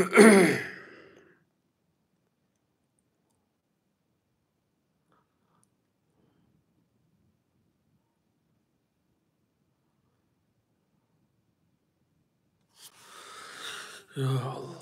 Я Аллоҳ.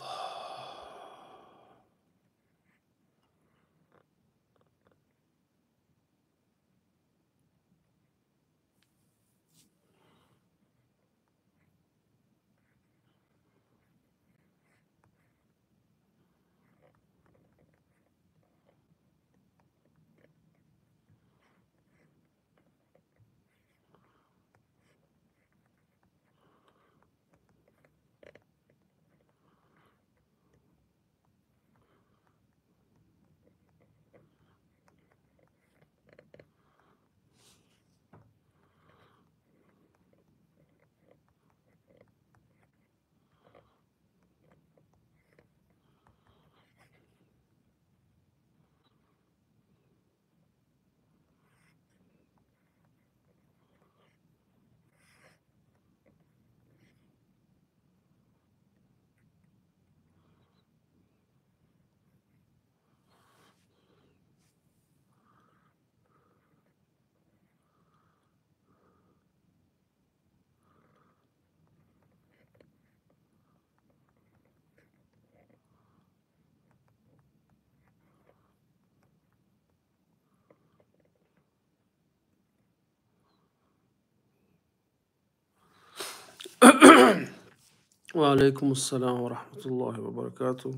Ва алайкум ассалом ва раҳматуллоҳи ва баракатуҳ.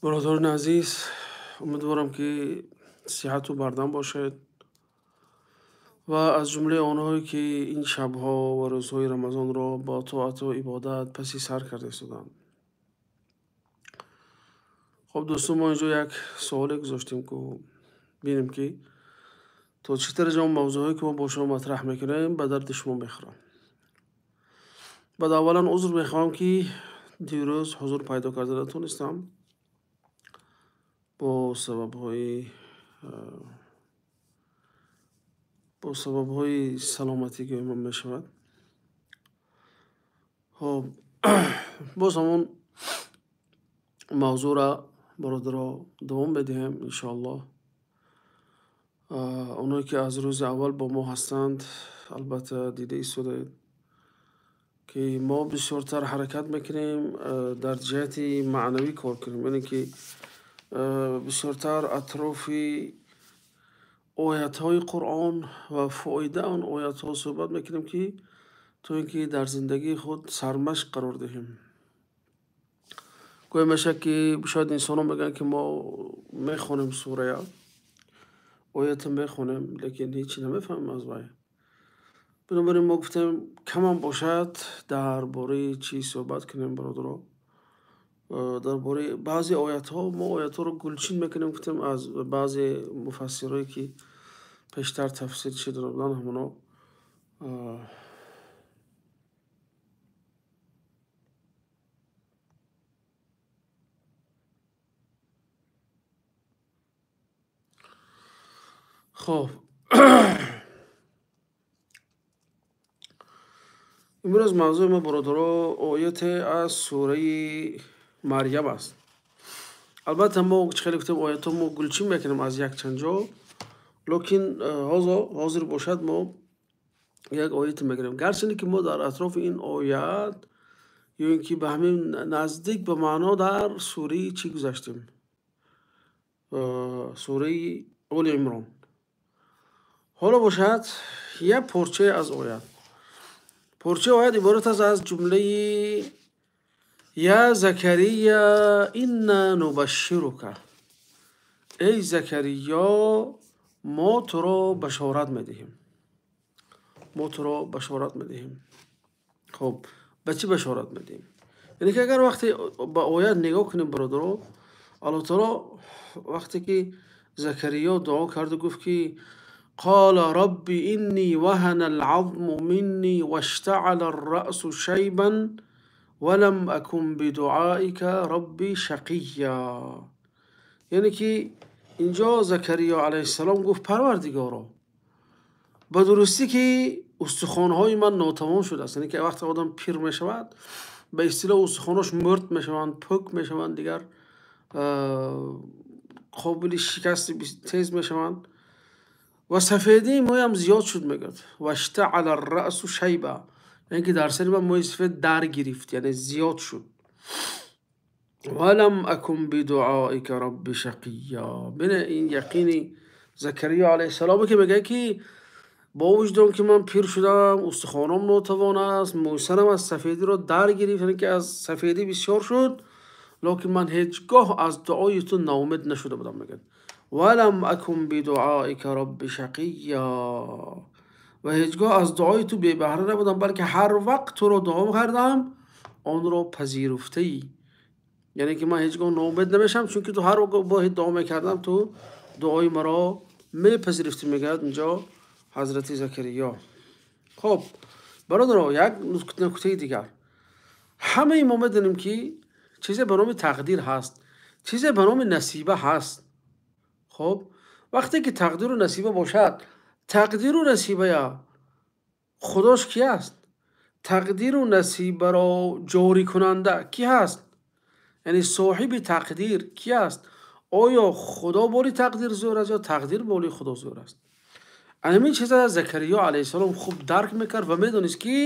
Бародарони азиз, умедворам, ки сиҳату бардам бошед ва аз ҷумлаи онҳое, ки ин шабҳо ва рӯзҳои Рамазонро бо тоату ибодат паси сар карда истоданд. Хуб, дӯстон, мо инҷо як суоле гузоштем, ку бинем, ки то чӣ дараҷа он мавзӯъҳое, ки мо бо шумо матраҳ мекунем, ба дарди шумо мехӯранд. Баъд аввалан узр мехоҳам, ки дирӯз ҳузур пайдо карда натонистам бо сабабҳои саломатӣ, гӯям мешавад. Хоб, боз ҳамон мавзӯъра, бародаро, давом медиҳем, иншоаллоҳ. Оное ки аз рӯзи аввал бо мо ҳастанд, албатта, дида истодаед, ки мо бисёртар ҳаракат мекунем дар ҷиҳати маънавӣ кор кунем, яъне ки бисёртар атрофи оятҳои Қуръон ва фоидаи он оятҳо суҳбат мекунем, ки то ин ки дар зиндагии худ сармашқ қарор диҳем. Гоҳе мешавад, ки шояд инсонҳо мегӯянд, ки мо мехонем сурая, оята мехонем, лекин ҳеҷ чиз намефаҳмем аз вай. Бинобар ин мо гуфтем, камам бошад, дар бораи чӣ суҳбат кунем, бародаро, дар бораи баъзе оятҳо. Мо оятҳоро гулчин мекунем, гуфтем, аз баъзе муфассирое, ки пештар тафсир шуда буданд, ҳамоно. Хоб, имрӯз мавзӯи мо, бародаро, ояте аз сураи Марьям аст. Албатта, мо чӣ хеле гуфтем, оятҳо мо гулчин мекунем аз якчанд ҷо, лекин ҳозир бошад, мо як ояте мегирем, гарчанде ки мо дар атрофи ин оят ё ин ки ба ҳамин наздик ба маъно дар сураи чӣ гузаштем, сураи Оли Имрон. Ҳоло бошад, як порчае аз оят. Порчаи оят иборат аст аз ҷумлаи «Я Закария, инна нубашширука», эй Закариё, мо туро башорат медиҳем, мо туро башорат медиҳем. Хуб, ба чӣ башорат медиҳем? Яъне ки агар вақте ба оят нигоҳ кунем, бародаро, Аллоҳ таоло вақте ки Закариё дуо карду гуфт, ки «قال رب إني وهن العظم مني واشتعل الرأس شيبا ولم أكن بدعائك رب شقيا», яъне ки инҷо Закариё алайҳиссалом гуфт: «Парвардигоро, ба дурустӣ ки устухонҳои ман нотавон шудааст». Яъне ки вақте одам пир мешавад, Ба истилоҳ устухонош мурд мешаванд, пӯк мешаванд, дигар қобили шикасти тез мешаванд. Ва сафедии мӯям зиёд шуд, мегӯяд. Ваштаала раъсу шайба, яъне ки дар сари ман мӯи сафед дар гирифт, яъне зиёд шуд. Валам акун бидуоика рабби шақия. Бине, ин яқини Закариё алайҳиссалом, ки мегӯяд, ки бо вуҷуди он ки ман пир шудам, устухоном нотавон аст, мӯи сарам аз сафедиро дар гирифт, яъне ки аз сафедӣ бисёр шуд, лекин ман ҳеҷ гоҳ аз дуои ту ноумед нашуда будам, мегӯяд. Валам акун бидуоика рабби шақия, ва ҳеҷ гоҳ аз дуои ту бебаҳра набудам, балки ҳар вақт туро дуо кардам, онро пазируфтаӣ. Яъне ки ман ҳеҷ гоҳ ноумед намешавам, чунки ту ҳар гоҳ дуо мекардам, ту дуои маро мепазируфтӣ, мегӯяд инҷо ҳазрати Закариё. Хоб, бародаро, як нуктаи дигар. Ҳамаи мо медонем, ки чизе ба номи тақдир ҳаст, чизе ба номи насиба ҳаст. Хоб, вақте ки тақдиру насиба бошад, тақдиру насибая худош ки аст? Тақдиру насибаро ҷорикунанда ки ҳаст? Яъне соҳиби тақдир ки аст? Оё Худо боли тақдир зӯр аст ё тақдир боли Худо зӯр аст? Ҳамин чиза Закариё алайҳиссалом хуб дарк мекард ва медонист, ки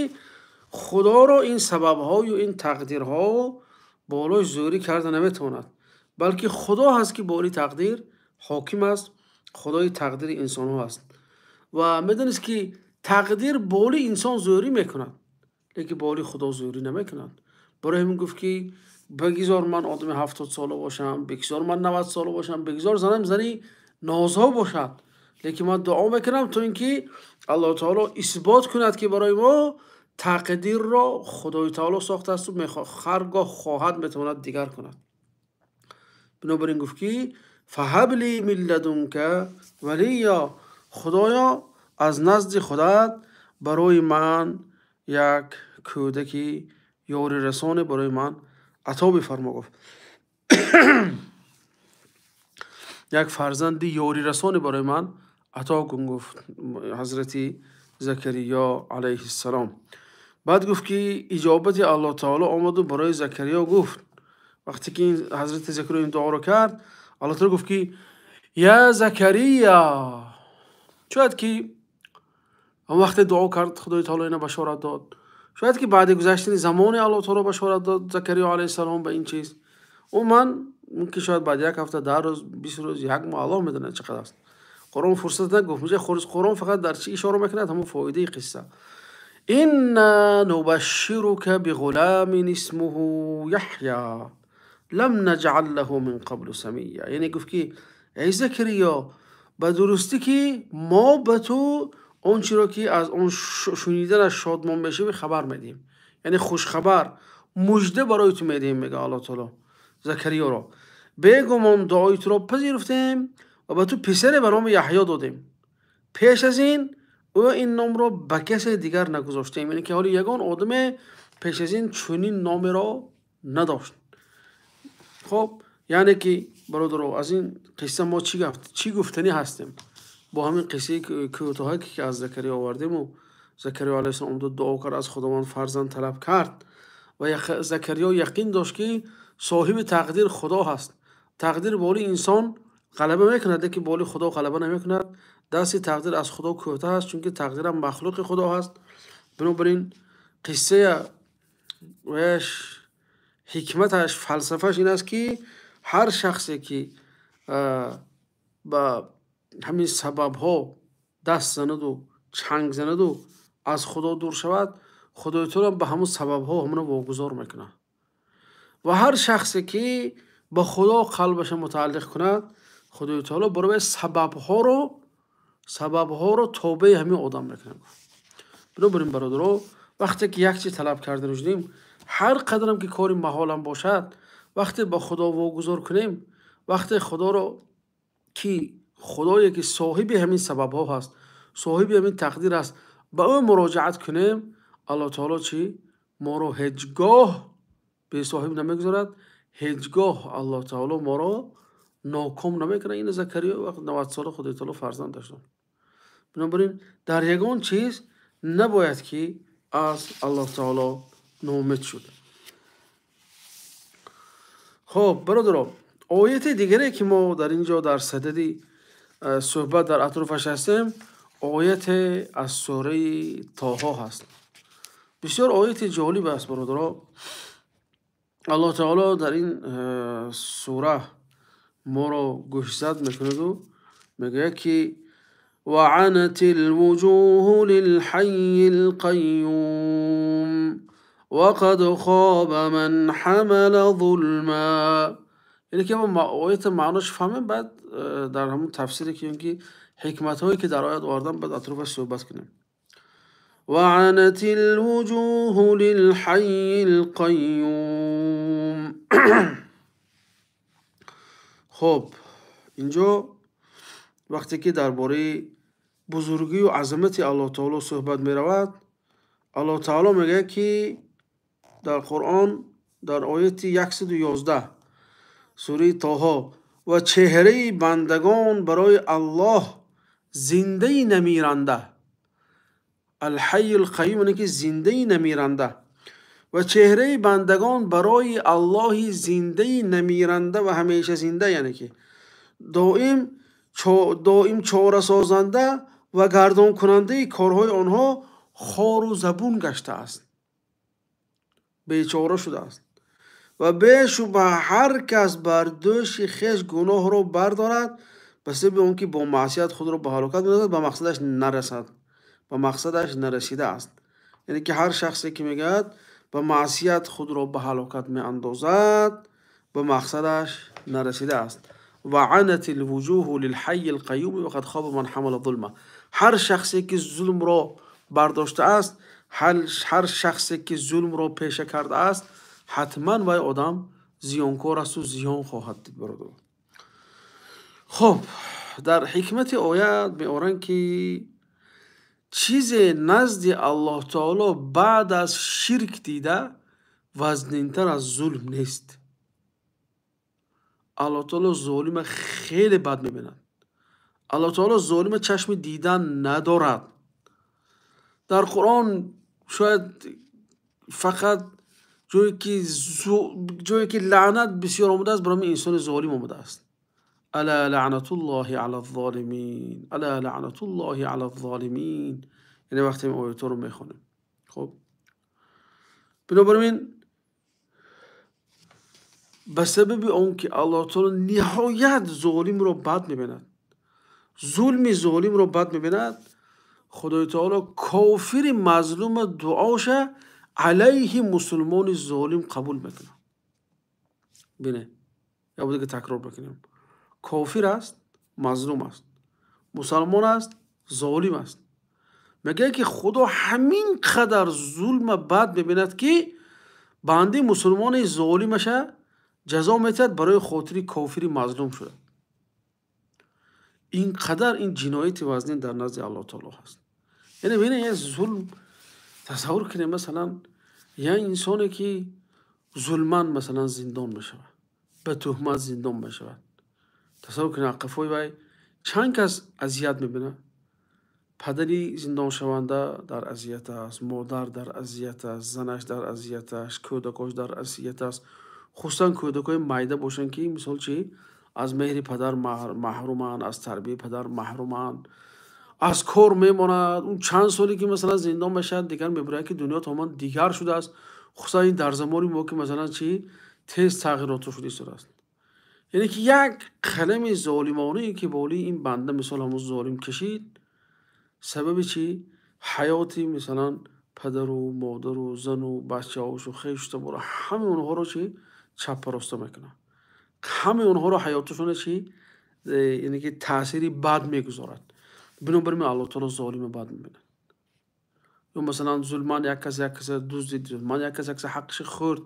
Худоро ин сабабҳою ин тақдирҳо болои зӯрӣ карда наметавонад, балки Худо ҳаст, ки боли тақдир ҳоким аст, Худои тақдири инсонҳо аст. Ва медонист, ки тақдир боли инсон зӯрӣ мекунад, лекин боли Худо зӯрӣ намекунад. Барои ҳамин гуфт, ки бигзор ман одами 70 сола бошам, бигзор ман 90 сола бошам, бигзор занам зани нозо бошад, лекин ман дуо мекунам, то ин ки Аллоҳу таоло исбот кунад, ки барои мо тақдирро Худои таоло сохтаасту ҳар гоҳ хоҳад, метавонад дигар кунад. Бинобар ин гуфт, ки فهب لي من لدنك وليا, Худоё, аз назди худат барои ман як кӯдаки ёрирасоне барои ман ато бифармо, гуфт. Як фарзанди ёрирасоне барои ман ато кун, гуфт ҳазрати Закариё алайҳиссалом. Баъд гуфт, ки иҷобати Аллоҳ таоло омаду барои Закариё гуфт. Вақте ки ҳазрати Закариё ин дуоро кард, Аллоҳ таоло гуфт, ки يا زكريا. Шояд ки он вақте дуо кард, Худои таоло ина башорат дод, шояд ки баъди гузаштани замоне Аллоҳ таоло башорат дод Закариё алайҳиссалом ба ин чиз. Умуман, мумкин шояд баъд як ҳафта, 10 рӯз, 20 рӯз, як моҳ, Аллоҳ медонад, чӣ қадар аст. Қуръон фурсат нагуфт. Қуръон фақат дар чӣ ишора мекунад? Ҳамон фоидаи қисса. إنا نبشرك بغلام اسمه يحيى لم نجعل له من قبل سميا. Яъне гуфт, ки эй Закариё, ба дурустӣ ки мо ба ту он чиро, ки аз он шуниданаш шодмон мешавӣ, хабар медиҳем, яъне хушхабар, мужда барои ту медиҳем, мега Аллоҳ таоло Закариёро. Бегумон дуои туро пазируфтем ва ба ту писаре ба номи Яҳё додем. Пеш аз ин ӯ ин номро ба касе дигар нагузоштем, яъне ки ҳоли ягон одаме пеш аз ин чунин номеро надошт. Хоб, яъне ки, бародаро, аз ин қисса мо чӣ гуфтанӣ ҳастем? Бо ҳамин қиссаи кӯтоҳе, ки аз Закариё овардему, Закариё алайҳиссалом омаду дуо кард, аз Худованд фарзанд талаб кард ва Закариё яқин дошт, ки соҳиби тақдир Худо ҳаст. Тақдир бори инсон ғалаба мекунад, лекин боли Худо ғалаба намекунад. Дасти тақдир аз Худо кӯтоҳ аст, чунки тақдирам махлуқи Худо ҳаст. Бинобар ин қиссая ваяш ҳикматаш, фалсафаш ин аст, ки ҳар шахсе, ки ба ҳамин сабабҳо даст занаду чанг занаду аз Худо дур шавад, Худои таоло ба ҳамон сабабҳо ҳамонро вогузор мекунад. Ва ҳар шахсе, ки ба Худо қалбаша мутааллиқ кунад, Худои таоло барои сабабҳоро тобеи ҳамин одам мекунад. Бинобар ин, бародаро, вақте ки як чиз талаб карда шудем, ҳар қадарам ки кори маҳолам бошад, вақте ба Худо вогузор кунем, вақте Худоро, ки Худое ки соҳиби ҳамин сабабҳо ҳаст, соҳиби ҳамин тақдир аст, ба ӯ муроҷиат кунем, Аллоҳ таоло чӣ моро ҳеҷ гоҳ бесоҳиб намегузорад, ҳеҷ гоҳ Аллоҳ таоло моро ноком намекунад. Ин Закариё вақт 90 сола Худои таоло фарзанд дошт. Бинобар ин дар ягон чиз набояд, ки аз Аллоҳ таоло ноумед шуд. Хуб, бародаро, ояти дигаре, ки мо дар ин ҷо дар садади суҳбат дар атрофаш ҳастем, ояте аз сураи Тоҳо ҳаст. Бисёр ояти ҷолиб аст, бародаро. Аллоҳ таоло дар ин сура моро гӯшзад мекунаду мегӯяд, ки وعنت الوجوه للحي القيوم وقد خاب من حمل ظلما. Яъне ки мо оята маънош фаҳмем, баъд дар ҳамон тафсире ки ки ҳикматҳое, ки дар оят овардам, баъд атрофаш суҳбат кунем. وعنت الوجوه للحي القيوم. Хуб, инҷо вақте ки дар бораи бузургию азамати Аллоҳ таоло суҳбат меравад, Аллоҳ таоло мегӯяд, ки дар Қуръон, дар ояти 111 сураи Тоҳо: ва чеҳраи бандагон барои Аллоҳ зиндаи намиранда, Алҳайю лқаюм, яъне ки зиндаи намиранда, ва чеҳраи бандагон барои Аллоҳи зиндаи намиранда ва ҳамеша зинда, яъне ки доим чорасозанда ва гардонкунандаи корҳои онҳо, хору забун гаштааст, бечора шудааст. Ва бешубҳа, ҳар кас бар дӯши хеш гуноҳро бардорад, ба сабаби он ки бо маъсият худро ба ҳалокат меандозад, ба мақсадаш нарасад, ба мақсадаш нарасидааст. Яъне ки ҳар шахсе, ки мегӯяд, ба маъсият худро ба ҳалокат меандозад, ба мақсадаш нарасидааст. وعنت الوجوه للحي القيوم وقد خاب من حمل ظلما. Ҳар шахсе ки зулмро бардоштааст, ҳар шахсе ки зулмро пеша кардааст, ҳатман вай одам зиёнкор асту зиён хоҳад дид, бародарон. Хуб, дар ҳикмати оят меоранд, ки чизе назди Аллоҳ таоло баъд аз ширк дида вазнинтар аз зулм нест. Аллоҳ таоло золима хеле бад мебинад. Аллоҳ таоло золима чашми дидан надорад. Дар Қуръон шояд фақат ҷое ки лаънат бисёр омадааст, барои инсони золим омадааст: ألا لعنة الله على الظالمين، ألا لعنة الله على الظالمين. Яъне вақте ин оятҳоро мехонем. Хуб, бинобар ин, ба сабаби он ки Аллоҳ таоло ниҳоят золимро бад мебинад, зулми золимро бад мебинад, Худои таоло кофири мазлума дуоша алайҳи мусулмони золим қабул мекунад. Бине, як бор дига такрор мекунем: кофир аст, мазлум аст, мусалмон аст, золим аст. Мегӯяд, ки Худо ҳамин қадар зулма бад мебинад, ки банди мусулмони золимаша ҷазо метиҳад барои хотири кофири мазлум шуда. Ин қадар ин ҷинояти вазнин дар назди Аллоҳ таоло ҳаст. Яъне бинед, як зулм тасаввур кунем, масалан, як инсоне ки зулман, масалан, зиндон мешавад, ба туҳмат зиндон мешавад. Тасаввур кунед, қафои вай чанд кас азият мебинад. Падари зиндоншаванда дар азият аст, модар дар азият аст, занаш дар азият аст, кӯдакош дар азият аст, хусусан кӯдакҳои майда бошанд, ки мисол чи аз меҳри падар маҳруманд, аз тарбияи падар маҳруманд, аз кор мемонад. Он чанд соле ки, масалан, зиндон мешавад, дигар мебирояд, ки дунё тамоман дигар шудааст, хусусан ин дар замони мо, ки масалан чи тез тағйиротҳо шуда истодааст. Яъне ки як қалами золимонае, ки болои ин банда, мисол, ҳамун золим кашид, сабаби чи ҳаёти, мисалан, падару модару зану бачаҳошу хешу табору ҳамаи онҳоро чи чаппароста мекунад, ҳамаи онҳоро ҳаёташона чи, яъне ки таъсири бад мегузорад. Бинобар ин Аллоҳ таоло золима бад мебинад. Ё масалан, зулман як кас як каса дуздид, зулман як кас як каса ҳаққаши хӯрд,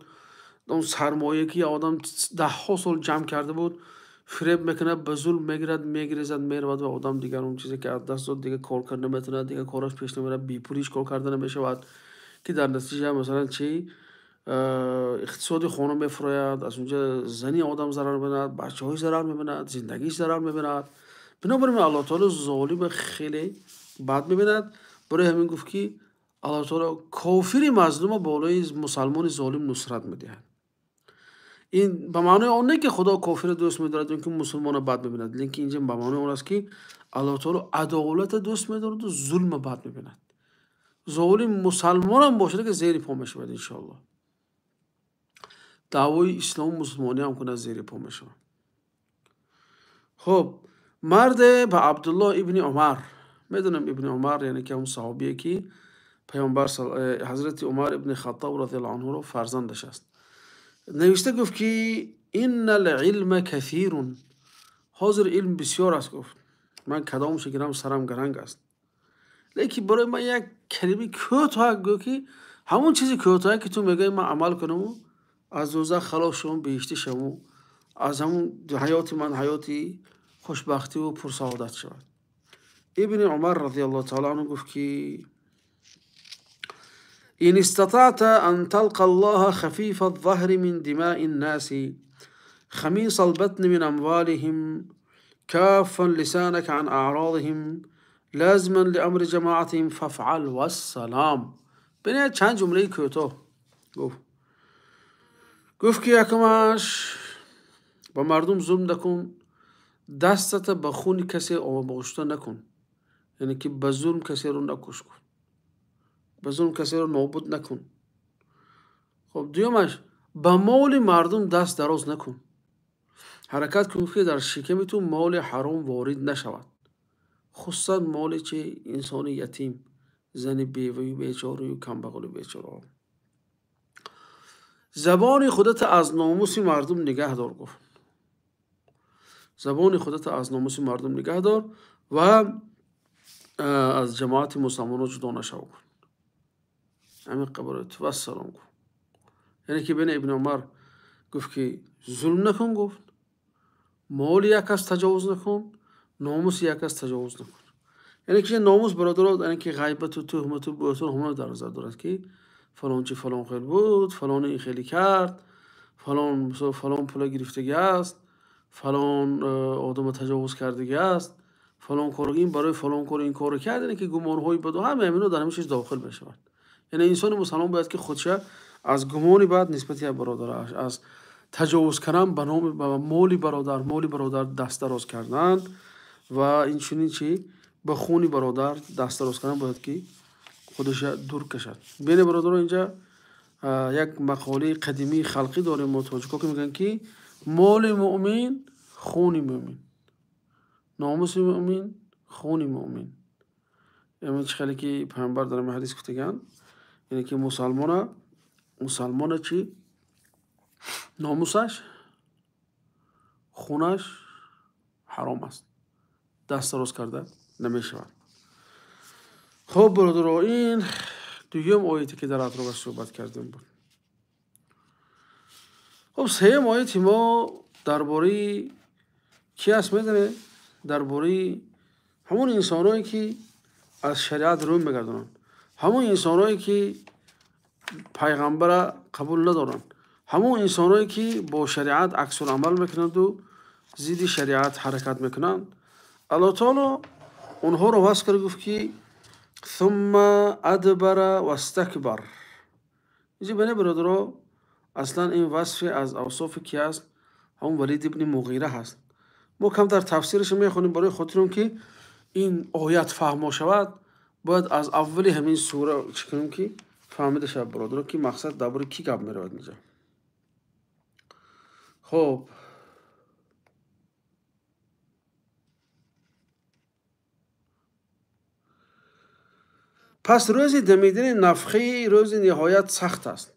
он сармояе ки одам даҳҳо сол ҷамъ карда буд, фиреб мекунад, ба зулм мегирад, мегирезад, меравад ва одам дигар он чизе ки аз даст дод, дигар кор карда наметавонад, дигар кораш пеш намерад, бепул ҳеҷ кор карда намешавад, ки дар натиҷа, масалан, чи иқтисоди хона мефурояд, аз унҷа зани одам зарар мебинад, бачаҳои зарар мебинад, зиндагиш зарар мебинад. Бинобар ин Аллоҳ таоло золима хеле бад мебинад. Барои ҳамин гуфт, ки Аллоҳ таоло кофири мазлума болои мусалмони золим нусрат медиҳад. Ин ба маънои он не, ки Худо кофирро дӯст медорад ё ки мусулмонро бад мебинад, лекин инҷа ба маънои он аст, ки Аллоҳ таоло адолатро дӯст медорад ва зулмро бад мебинад. Золим мусалмонам бошад, ки зери по мешавад иншоаллоҳ. Даъвои ислому мусулмонӣ ҳам кунад, зери по мешавад. Хуб, марде ба Абдуллоҳ ибни Умар, медонам ибни Умар, яъне ки ҳамон саҳобие, ки Пайғамбар Ҳазрати Умар ибни Хаттоб розияллоҳу анҳуро фарзандаш аст, навишта гуфт, ки иннал илма касирун, ҳозир илм бисёр аст, гуфт ман кадомашро гирам сарам гаранг аст, лекин барои ман як калимаи кӯтоҳ гӯ, ки ҳамон чизи кӯтоҳе, ки ту мегӯӣ, ман амал кунаму аз дӯзах халос шавам, биҳиштӣ шавам, аз ҳамон ҳаёти ман ҳаёти хушбахтиву пурсаодат шавад. Ибни Умар розияллоҳу таоло анҳу гуфт, ки إن استطعت أن تلقى الله خفيف الظهر من دماء الناس، خميص البطن من أموالهم، كافا لسانك عن أعراضهم، لازما لأمر جماعتهم، فافعل والسلام. ببینید چند جمله کوتاه گفت. گفت که یکمش با مردم ظلم نکن، دستت به خون کسی آغشته نکن، یعنی که به ظلم کسی رو نکش کن، به ظلم کسی رو نابود نکن. خب دومش به مال مردم دست دراز نکن، حرکت کن که در شکم تو مال حرام وارد نشود، خصوصا مال چه انسان یتیم، زن بیوه و بیچاره و کمبغل و بیچاره. زبان خودت از ناموس مردم نگه دار، گفت زبان خودت از ناموس مردم نگه دار و از جماعت مسلمانان جدا نشو. همین قبرت و سلام گفت. یعنی که بین ابن عمر گفت که ظلم نکن، گفت مال یک از تجاوز نکن، ناموس یک از تجاوز نکن. یعنی که ناموس برادران، یعنی که غیبت و تهمت و بهتان همه در نظر دارد که فلان چی فلان خیلی بود، فلان این خیلی کرد، فلان فلان پول گرفتگی است، فلان آدم تجاوز کردگی است، فلان کار این برای فلان کار این کار کرد، یعنی که گمانهای بد و همه اینا در همین چیز داخل بشود. یعنی انسان مسلمان باید که خودش از گمان بد نسبت به برادرش، از تجاوز کردن به نام به مال برادر، مال برادر دست دراز کردن و این چنین چی به خون برادر دست دراز کردن باید که خودش دور کشد. بین برادران اینجا یک مقاله قدیمی خلقی داریم ما تاجیکا که میگن که مال مؤمن خون مؤمن، ناموس مؤمن خون مؤمن. یعنی چه خیلی که پیامبر در حدیث گفتگان، یعنی که مسلمان چی ناموسش خونش حرام است، دست دراز کرده نمیشود. خب برادران، این دوم آیتی که در اطرافش صحبت کردیم بود. خب سوم آیتی ما درباره کی است میدونه؟ درباره همون انسانایی که از شریعت رو میگردونن، همون انسانایی که پیغمبر قبول ندارن، همون انسانایی که با شریعت عکس العمل میکنند و ضد شریعت حرکت میکنند. الله تعالی اونها رو وصف کرد، گفت که ثم ادبر واستکبر. اینجا بنه برادرها اصلا این وصف از اوصاف کی است؟ همون ولید ابن مغیره هست. ما کم در تفسیرش میخونیم برای خاطر که این آیت فهم شود، باید از اول همین سوره چی کنیم که فهمیده شود برادرها که مقصد درباره کی گپ میرود اینجا. خب پس روز دمیدن نفخه روز نهایت سخت است.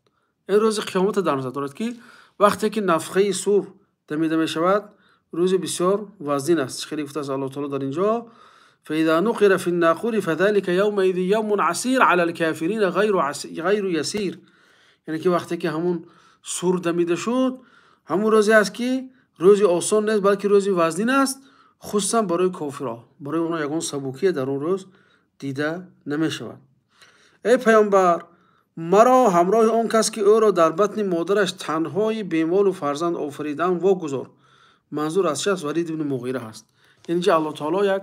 این روز قیامت در نظر دارد که وقتی که نفخه سور دمیده می شود روز بسیار وزین است. خیلی گفته است الله تعالی در اینجا فاذا نقر في الناقور فذلك يومئذ يوم عسير على الكافرين غیر یسیر. یعنی که وقتی که همون سور دمیده شد، همون روزی است که روزی آسان نیست بلکه روزی وزین است، خصوصا برای کافرها، برای اونها یگان سبکی در اون روز دیده نمی شود. ای پیامبر، مرا همراه آن کس که او را در بطن مادرش تنهای بیمال و فرزند آفریدن واگذار. منظور از شخص ولید ابن مغیره هست. یعنی اینجا الله تعالی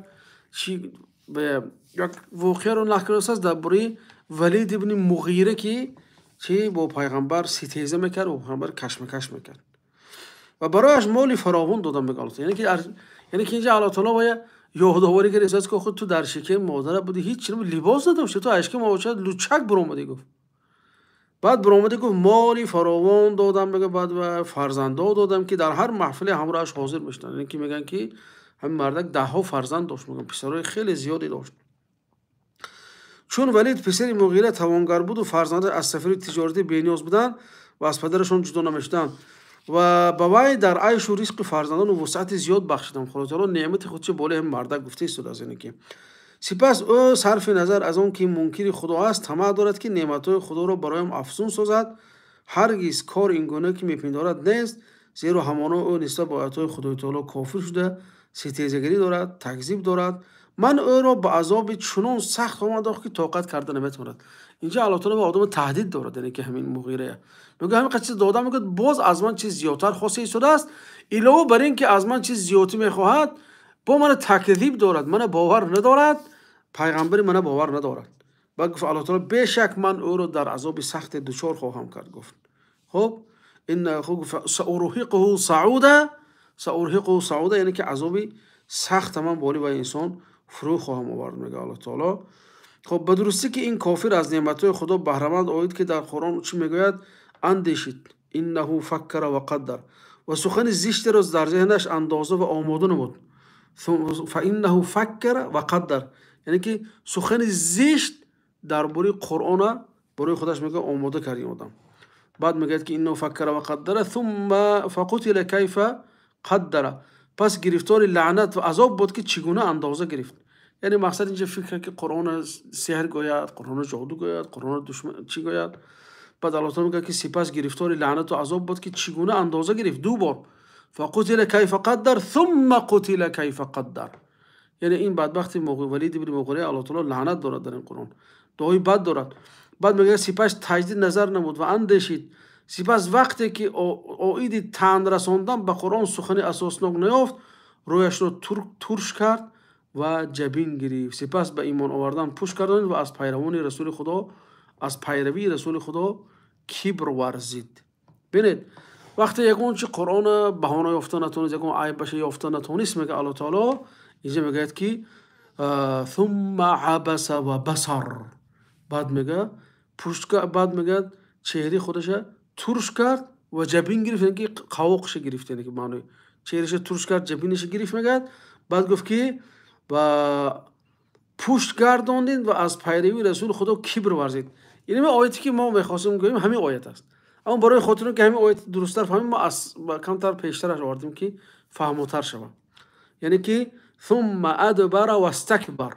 یک واقعه رو نقل کرده است درباره ولید ابن مغیره که چی با پیغمبر ستیزه میکرد و پیغمبر کشمکش میکرد. Ва барояш моли фаровон додам, мегӯяд Аллоҳ. Яъне ки инҷа Аллоҳ таоло бояд ёдоварӣ кард, эҳсос ки худ ту дар шиками модарат будӣ, ҳеҷ чиз либос надошти, ту аз шиками модарат лучак баромадӣ, гуфт. Баъд баромадӣ, гуфт, моли фаровон додам, мегӯяд, баъд фарзандҳо додам, ки дар ҳар маҳфиле ҳамроҳаш ҳозир мешуданд. Яъне ки мегӯянд, ки ҳамин мардак даҳҳо фарзанд дошт, мегӯянд, писарои хеле зиёде дошт. Чун Валид писари Муғира тавонгар буду фарзандаш аз сафари тиҷоратӣ бениёз буданд ва аз падарашон ҷудо намешуданд, ва ба вай дар айшу ризқи фарзандону вусъати зиёд бахшидам. Худо таоло неъмати худро болои ҳамин мардак гуфта истодааст. Яъне ки сипас ӯ сарфи назар аз он ки мункири Худо аст, тамаъ дорад, ки неъматҳои Худоро бароям афзун созад. Ҳаргиз кор ин гуна, ки мепиндорад, нест, зеро ҳамоно ӯ нисбат ба оятҳои Худои таоло кофир шуда, ситезагарӣ дорад, такзиб дорад. Ман ӯро ба азоби чунон сахт хоҳам андохт, ки тоқат карда наметавонад. Инҷа Аллоҳ таоло ба одамро таҳдид дорад, яъне ки ҳамин Муғирая мегӯяд, ҳамин қадр чиз додам, мегӯяд, боз аз ман чиз зиёдтар хоста истодааст. Илова бар ин ки аз ман чиз зиёдтӣ мехоҳад, бо мана такзиб дорад, мана бовар надорад, пайғамбари мана бовар надорад. Баъд гуфт Аллоҳ таоло, бешак ман ӯро дар азоби сахте дучор хоҳам кард, гуфт. Хуб, ин хуб гуфт, саурҳиқуҳу сауда, саурҳиқуҳу сауда, яъне ки азоби сахт ман болои вай инсон фурӯ хоҳам овард, мегӯяд Аллоҳ таоло. Хуб, ба дурустӣ ки ин кофир аз неъматҳои Худо баҳраманд оид, ки дар Қуръон чӣ мегӯяд, андешид. Иннаҳу факкара ва қаддар, ва сухани зиштеро дар зеҳнаш андоза ва омода намуд. Фа иннаҳу факкара ва қаддар, яъне ки сухани зишт дар бораи Қуръона барои худаш мегӯяд омода кард ин одам. Баъд мегӯяд, ки иннаҳу факкара ва қаддара сумма фақутила кайфа қаддара, пас гирифтори лаънат ва азоб буд, ки чӣ гуна андоза гирифт. Яъне мақсад инҷа фикр, ки Қуръона сеҳр гӯяд, Қуръона ҷоду гӯяд, Қуръона душман чӣ гӯяд. Баъд Аллоҳ таоло мегӯяд, ки сипас гирифтори лаънату азоб буд, ки чӣ гуна андоза гирифт ду бор. Фақутила кайфа қаддар сумма қутила кайфа қаддар. Яъне ин бадбахти Валид ибни Муғира Аллоҳ таоло лаънат дорад дар ин Қуръон, дуои бад дорад. Баъд мегӯяд, сипас таҷдид назар намуд ва андешид. Сипас вақте ки оиди таън расондан ба Қуръон сухани асоснок наёфт, рӯяшро турш кард ва ҷабин гирифт. Сипас ба имон овардан пушт гардонид ва аз пайравони расули Худо, аз пайравии расули Худо кибр варзид. Бинед, вақте ягон чи Қуръона баҳона ёфта натонист, ягон айбаша ёфта натонист, мегӯяд Аллоҳ таоло инҷа, мегӯяд, ки сумма абаса ва басар. Баъд мегӯяд пушт, баъд мегӯяд чеҳраи худаша турш кард ва ҷабин гирифт, яъне ки қавоқша гирифт, яъне ки маънои чеҳраша турш кард, ҷабинаша гирифт, мегӯяд. Баъд гуфт, ки ва пушт гардондид ва аз пайравии расули Худо кибр варзид. Ин ҳамин ояте, ки мо мехостем гӯем, ҳамин оят аст. Аммо барои хотире ки ҳамин оят дурусттар фаҳмем, мо аз камтар пештараш овардем, ки фаҳмотар шавад. Яъне ки сумма адбара вастакбар,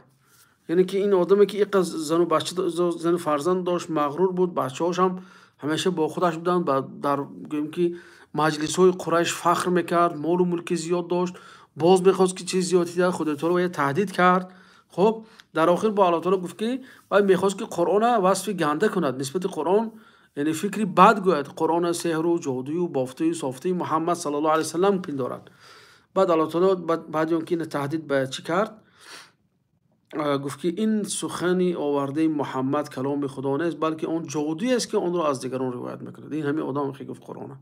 яъне ки ин одаме, ки иққа зану бача, зану фарзанд дошт, мағрур буд, бачаҳош ҳам ҳамеша бо худаш буданд, дар гӯем ки маҷлисҳои Қурайш фахр мекард, молу мулки зиёд дошт, боз мехост, ки чиз зиёд диҳад. Худои таоло вая таҳдид кард. Хуб, дар охир бо Аллоҳ таоло гуфт, ки вай мехост, ки Қуръона васфи ганда кунад, нисбати Қуръон яъне фикри бад гӯяд, Қуръона сеҳру ҷодую бофтаю софтаи Муҳаммад саллаллоҳу алайҳи васаллам пиндорад. Баъд Аллоҳ таоло баъди он ки ина таҳдид ба чӣ кард, гуфт, ки ин сухани овардаи Муҳаммад каломи Худо нест, балки он ҷодуест, ки онро аз дигарон ривоят мекунад. Ин ҳамин одам ки гуфт Қуръона.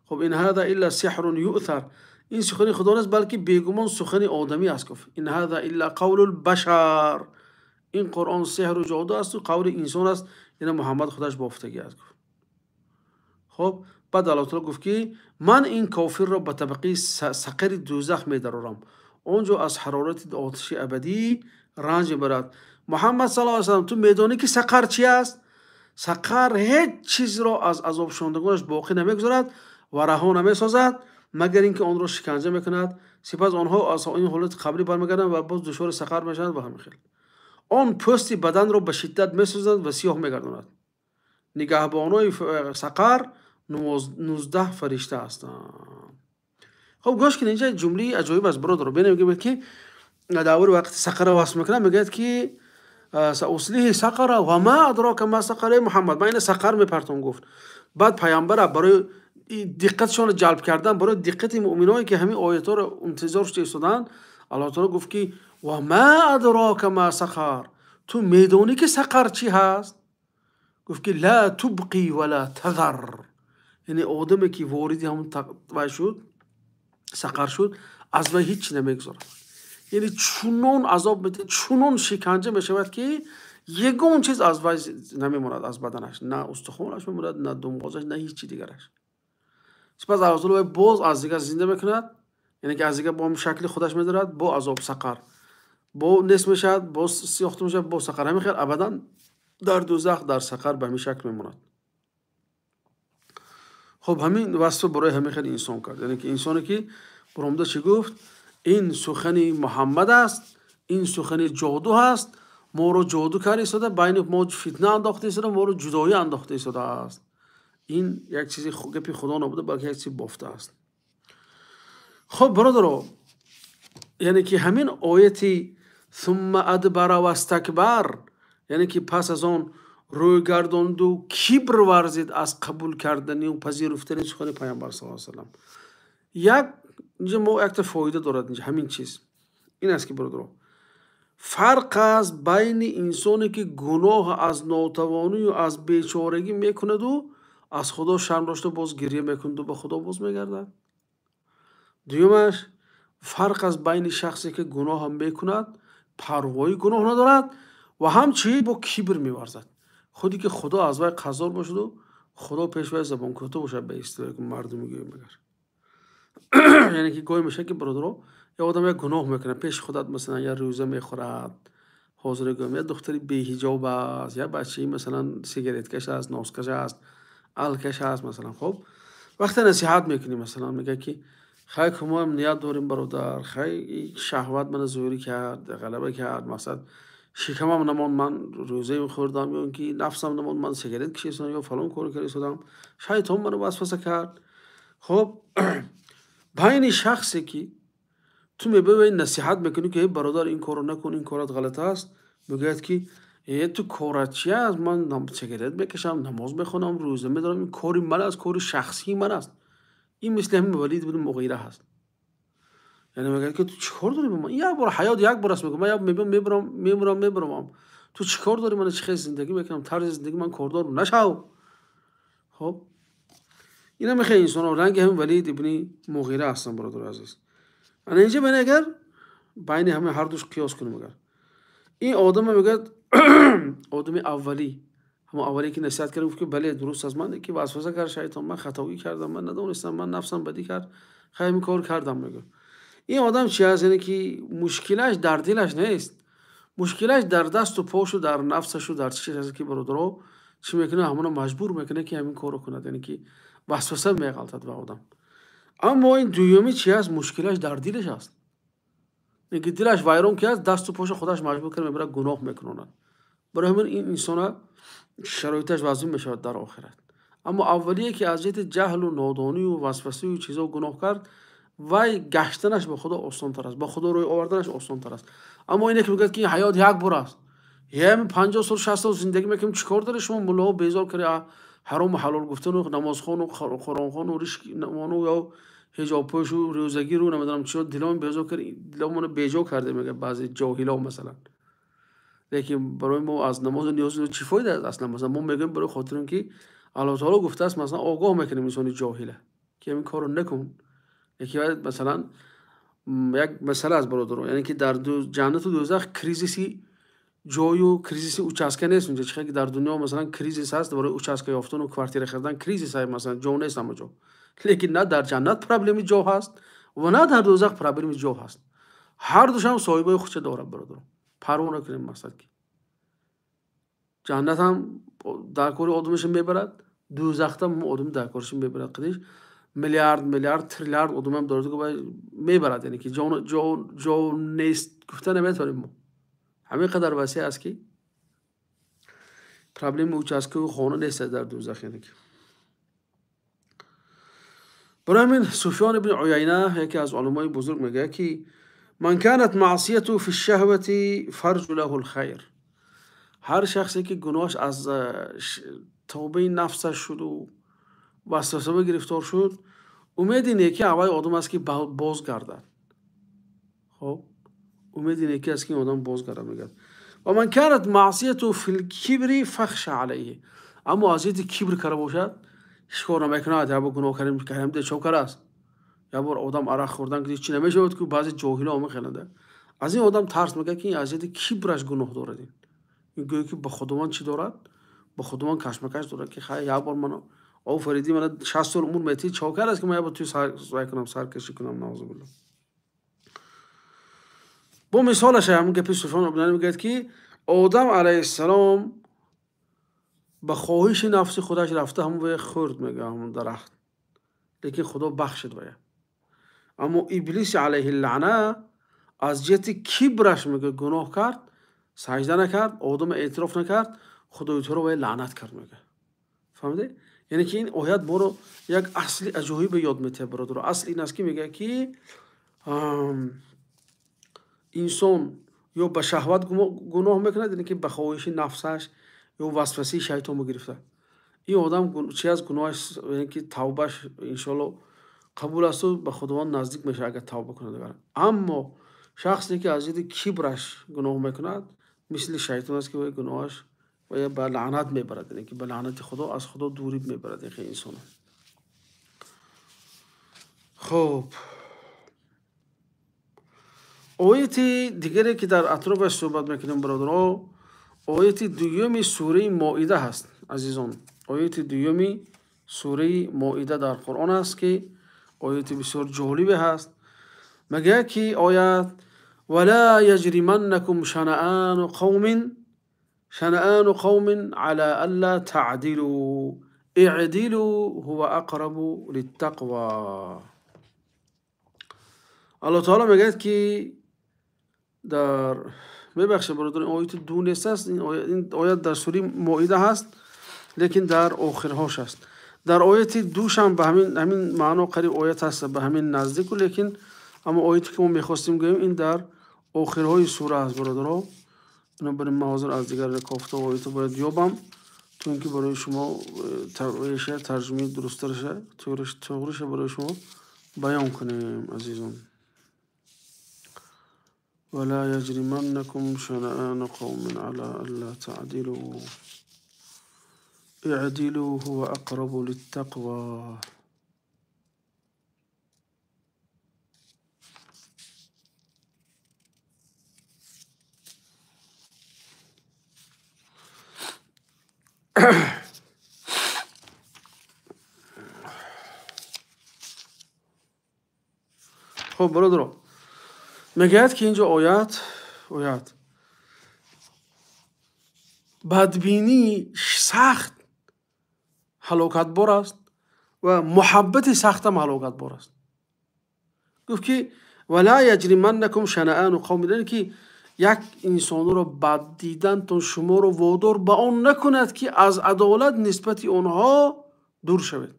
Хуб, ин ҳада илла сиҳрун юъthар, ин сухани Худо нест, балки бегумон сухани одамӣ аст, гуфт. Ин ҳада илла қавлул башар, ин Қуръон сеҳру ҷоду асту қавли инсон аст, ина Муҳаммад худаш бофтагӣ аст, гуфт. Хуб, баъд Аллоҳ таоло гуфт, ки ман ин кофирро ба табақаи сақари дӯзах медарорам, он ҷо аз ҳарорати оташи абадӣ ранҷ мебарад. Муҳаммад саллаллоҳу алайҳи васаллам, ту медонӣ, ки сақар чи аст? Сақар ҳеҷ чизро аз азобшавандагонаш боқӣ намегузорад ва раҳо намесозад, магар ин ки онро шиканҷа мекунад. Сипас онҳо аз ин ҳолати қаблӣ бармегарданд ва боз дучори сақар мешаванд. Ва ҳамин хел он пӯсти баданро ба шиддат месӯзад ва сиёҳ мегардонад. Нигаҳбонои сақар 19 фаришта ҳастанд. Хуб, гӯш кунед, инҷа ҷумлаи аҷоиб аст, бародаро. Бинем, мегӯяд, ки дар бораи вақти сақара васф мекунад, мегӯяд, ки сауслиҳи сақара ва ма адрока ма сақара. Муҳаммад, ман ина сақар мепартом, гуфт. Баъд паямбара барои диққатшонро ҷалб кардан, барои диққати муъминое, ки ҳамин оятҳоро интизор шуда истоданд, Аллоҳ таоло гуфт, ки ва ма адрока ма сақар, ту медонӣ, ки сақар чӣ ҳаст? Гуфт, ки ла тубқи ва ла тазар. Яъне одаме ки вориди ҳамон вай шуд, сақар шуд, аз вай ҳеҷ чи намегузорад. Яъне чунон азоб медиҳад, чунон шиканҷа мешавад, ки ягон чиз аз вай намемонад аз баданаш, на устухонаш мемонад, на думғозаш, на ҳеҷ чи дигараш. Сипас Аллоҳ таоло вай боз аз дигар зинда мекунад, яъне ки аз дигар бо ҳамон шакли худаш медорад, бо азоб сақар, бо нест мешавад, боз сиёхта мешавад, бо сақар. Ҳамин хел абадан дар дӯзах, дар сақар ба ҳамин шакл мемонад. Хуб, ҳамин васф барои ҳамин хел инсон кард, яъне ки инсоне ки баромада чӣ гуфт? Ин сухани Муҳаммад аст, ин сухани ҷоду ҳаст, моро ҷоду карда истода, байни мо фитна андохта истода, моро ҷудоӣ андохта истодааст. Ин як чизи гапи Худо набуда, балки як чизи бофта аст. Хуб, бародаро, яъне ки ҳамин ояти сумма адбара вастакбар, яъне ки пас аз он рӯй гардонду кибр варзид аз қабул карданию пазируфтани сухани Пайғамбар саллаллоҳу алайҳи васаллам. Як инҷа мо якта фоида дорад инҷа ҳамин чиз. Ин аст ки, бародаро, фарқ аст байни инсоне ки гуноҳ аз нотавонию аз бечорагӣ мекунаду аз Худо шарм дошта боз гирья мекунаду ба Худо боз мегардад. Дуюмаш, фарқ аст байни шахсе ки гуноҳам мекунад, парвои гуноҳ надорад ва ҳамчунин бо кибр меварзад. Худе ки Худо аз вай қазор бошаду Худо пеш вай забонкӯтоҳ бошад, ба истилоҳе ки мардум мегӯянд магар. Яъне ки гоҳе мешавад ки, бародаро, як одам як гуноҳ мекунад пеши худат, масалан, як рӯза мехӯрад, ҳозир гӯям, як духтари беҳиҷоб аст, як бачаи, масалан, сигареткаш аст, носкаш аст, алкаш аст, масалан. Хуб, вақте насиҳат мекунӣ, масалан, мегӯяд ки хай, ку моам ният дорем, бародар, хай, шаҳват мана зӯрӣ кард, ғалаба кард, мақсад, шикамам намонд, ман рӯза хӯрдам, ё ин ки нафсам намонд, ман сигарет кашидам ё фалон кор карда истодам, шайтон маро васваса кард. Хуб, байни шахсе ки ту мебиёй насиҳат мекунӣ ки эй бародар, ин корро накун, ин корат ғалат аст, мегӯяд ки э, ту корат чи аст? Ман сигарет мекашам, намоз мехонам, рӯза медорам, ин кори ман аст, кори шахсии ман аст. Ин мисли ҳамин Валид ибни Муғира ҳаст. Яъне мегӯяд ки ту чӣ кор дорӣ ба ман? Як бор ҳаёт як бор аст, мегӯям, ман як мебиём, мебурам, мемурам, мебурамам. Ту чӣ кор дорӣ мана чӣ хел зиндагӣ мекунам, тарзи зиндагии ман кордор нашав. Хуб, ина мехоҳ инсонҳо ранги ҳамин Валид ибни Муғира ҳастанд, бародари азиз. Ана инҷа байн агар байни ҳамин ҳардуш қиёс кунем, агар ин одаме мегӯяд, одами аввалӣ, ҳамон аввале ки насиҳат кард, гуфт ки бале, дуруст аст, ман ки васваса кард шайтон, ман хатогӣ кардам, ман надонистам, ман нафсам бадӣ кард, хай, ҳамин кор кардам, мегӯяд. Ин одам чи аст? Яъне ки мушкилаш дар дилаш нест, мушкилаш дар дасту пошу, дар нафсашу, дар чӣ чиз аст ки, бародаро, чӣ мекунад? Ҳамона маҷбур мекунад ки ҳамин корро кунад, яъне ки васваса меғалтад ба одам. Аммо ин дуюмӣ чи аст? Мушкилаш дар дилаш аст, яъне ки дилаш вайрон ки аст, дасту поша худаш маҷбур карда мебарад, гуноҳ мекунонад. Барои ҳамин ин инсона шароиташ вазин мешавад дар охират. Аммо аввалие ки аз ҷиҳати ҷаҳлу нодонию васвасаю чизо гуноҳ кард, вай гаштанаш ба Худо осонтар аст, ба Худо рӯй оварданаш осонтар аст. Аммо ине ки мегӯяд ки ҳаёт як бор аст, ҳамин 50 сол, 60 сол зиндагӣ мекунем, чӣ кор дорӣ шумо муллоҳо безор карда, ҳарому ҳалол гуфтану намозхону қуръонхону ришмону ё ҳиҷобпӯшу рӯзагиру намедонам чиё, диломон безор кард, диломонро беҷо карда, мегӯяд баъзе ҷоҳило, масалан. Лекин барои мо аз намозу ниёзу чӣ фоида аст аслан? Масалан, мо мегӯем барои хотири он ки Аллоҳ таоло гуфтааст, масалан, огоҳ мекунем инсони ҷоҳила ки ҳамин корро накун. Яке масалан як масъала аст, бародаро, яъне ки дар ҷаннату дӯзах кризиси ҷою кризиси участка нест. Унҷа чӣ ки дар дунё, масалан, кризис ҳаст барои участка ёфтану квартира харидан, кризис ҳаст, масалан, ҷо нест ҳама ҷо. Лекин на дар ҷаннат проблеми ҷо ҳаст ва на дар дӯзах проблеми ҷо ҳаст. Ҳар душам соҳибои худша дорад, бародаро, парво накунем. Мақсад ки ҷаннат ҳам дар кори одамаша мебарад, дӯзахтам одами дар корша мебарад. Қадиш миллиард миллиард триллиард одамам дорад, мебарад. Яъне ки ҷо нест гуфта наметавонем мо. Ҳамин қадар васеъ аст ки проблеми участкаву хона нест дар дӯзах. Яъне ки барои ҳамин Суфён ибни Уяйна, яке аз уламои бузург, мегӯяд ки ман канат маъсияту фи шаҳвати фарҷу лаҳу лхайр. Ҳар шахсе ки гуноҳаш аз тобеи нафсаш шуду васвасаба гирифтор шуд, умеди неки аввали одам аст ки боз гардад. Хоб, умеди неки аст ки ин одам боз гардад, мегӯяд. Ва ман канат маъсияту фи лкибри фахша алайҳи. Аммо аз ҷиҳати кибр карда бошад, Ҳеҷ кор намекунад, як бор гуноҳ кардем, кардем, чо кар аст. Як бор одам арақ хӯрдан ки чӣ намешавад, ки баъзе ҷоҳило мехеланд. Аз ин одам тарс мекунад, ки аз ҷиҳати кибраш гуноҳ дорад. Ин гӯё ки ба Худованд чӣ дорад? Ба Худованд кашмакаш дорад, ки хай як бор ман офаридӣ, ман 60 сол умр метӣ, чо кар аст ки ман як бор ту сар кунам, саркашӣ кунам, наъузу биллоҳ. Бо мисолаш ҳам гапи Суфён ибн мегӯяд, ки Одам алайҳиссалом ба хоҳиши нафси худаш рафта ҳамон вай хӯрд, мегӯяд, ҳамон дарахт, лекин Худо бахшид вая. Аммо Иблис алайҳиллаъна аз ҷиҳати кибраш, мегӯяд, гуноҳ кард, саҷда накард, Одамро эътироф накард, Худои таоло вай лаънат кард, мегӯяд. Фаҳмидед? Яъне ки ин оят моро як асли аҷоибе ёд метиҳад, бародаро. Асл ин аст, ки мегӯяд, ки инсон ё ба шаҳват гуноҳ мекунад, яъне ки ба хоҳиши нафсаш ё васвасаи шайтон гирифта. Ин одам чи аз гуноҳаш, яъне ки тавбаш иншоаллоҳ қабул асту ба Худованд наздик мешавад, агар тавба кунад. Аммо шахсе ки аз ҷиҳати кибраш гуноҳ мекунад, мисли шайтон аст, ки вай гуноҳаш вай ба лаънат мебарад, яъне ки ба лаънати Худо, аз Худо дурӣ мебарад ин инсон. Хуб, ояти дигаре ки дар атрофаш суҳбат мекунем, бародаро, ояти дуюми сураи Моида ҳаст, азизон. Ояти дуюми сураи Моида дар Қуръон аст, ки ояти бисёр ҷолибе ҳаст. Мегӯяд, ки оят: ولا يجرمنكم شنآن قوم على ألا تعدلوا اعدلوا هو أقرب للتقوى. الله تعالی میگه که در میبخشه برادر، آیت دو نیست است، این آیت در سوره مائده هست، لیکن در آخرهاش است. در آیت دوش هم به همین معنا قریب آیت هست، به همین نزدیک، لیکن اما آیتی که ما میخواستیم گوییم این در آخرهای سوره است برادرها. بنابراین من حاضر از دیگر کافته آیت باید یابم تو اینکه برای شما ترجمه درست‌ترشه، تغریشه برای شما بیان کنیم عزیزان. ولا يجرمنكم شنآن قوم على ألا تعدلوا اعدلوا هو أقرب للتقوى. خب برادران، میگوید که اینجا آیت بدبینی سخت هلاکتبار است و محبت سخت هم هلاکتبار است. گفت که ولا یجرمنکم شنآن قوم، یعنی که یک انسان رو بد دیدن تون شما رو وادار به آن نکند که از عدالت نسبت آنها دور شوید.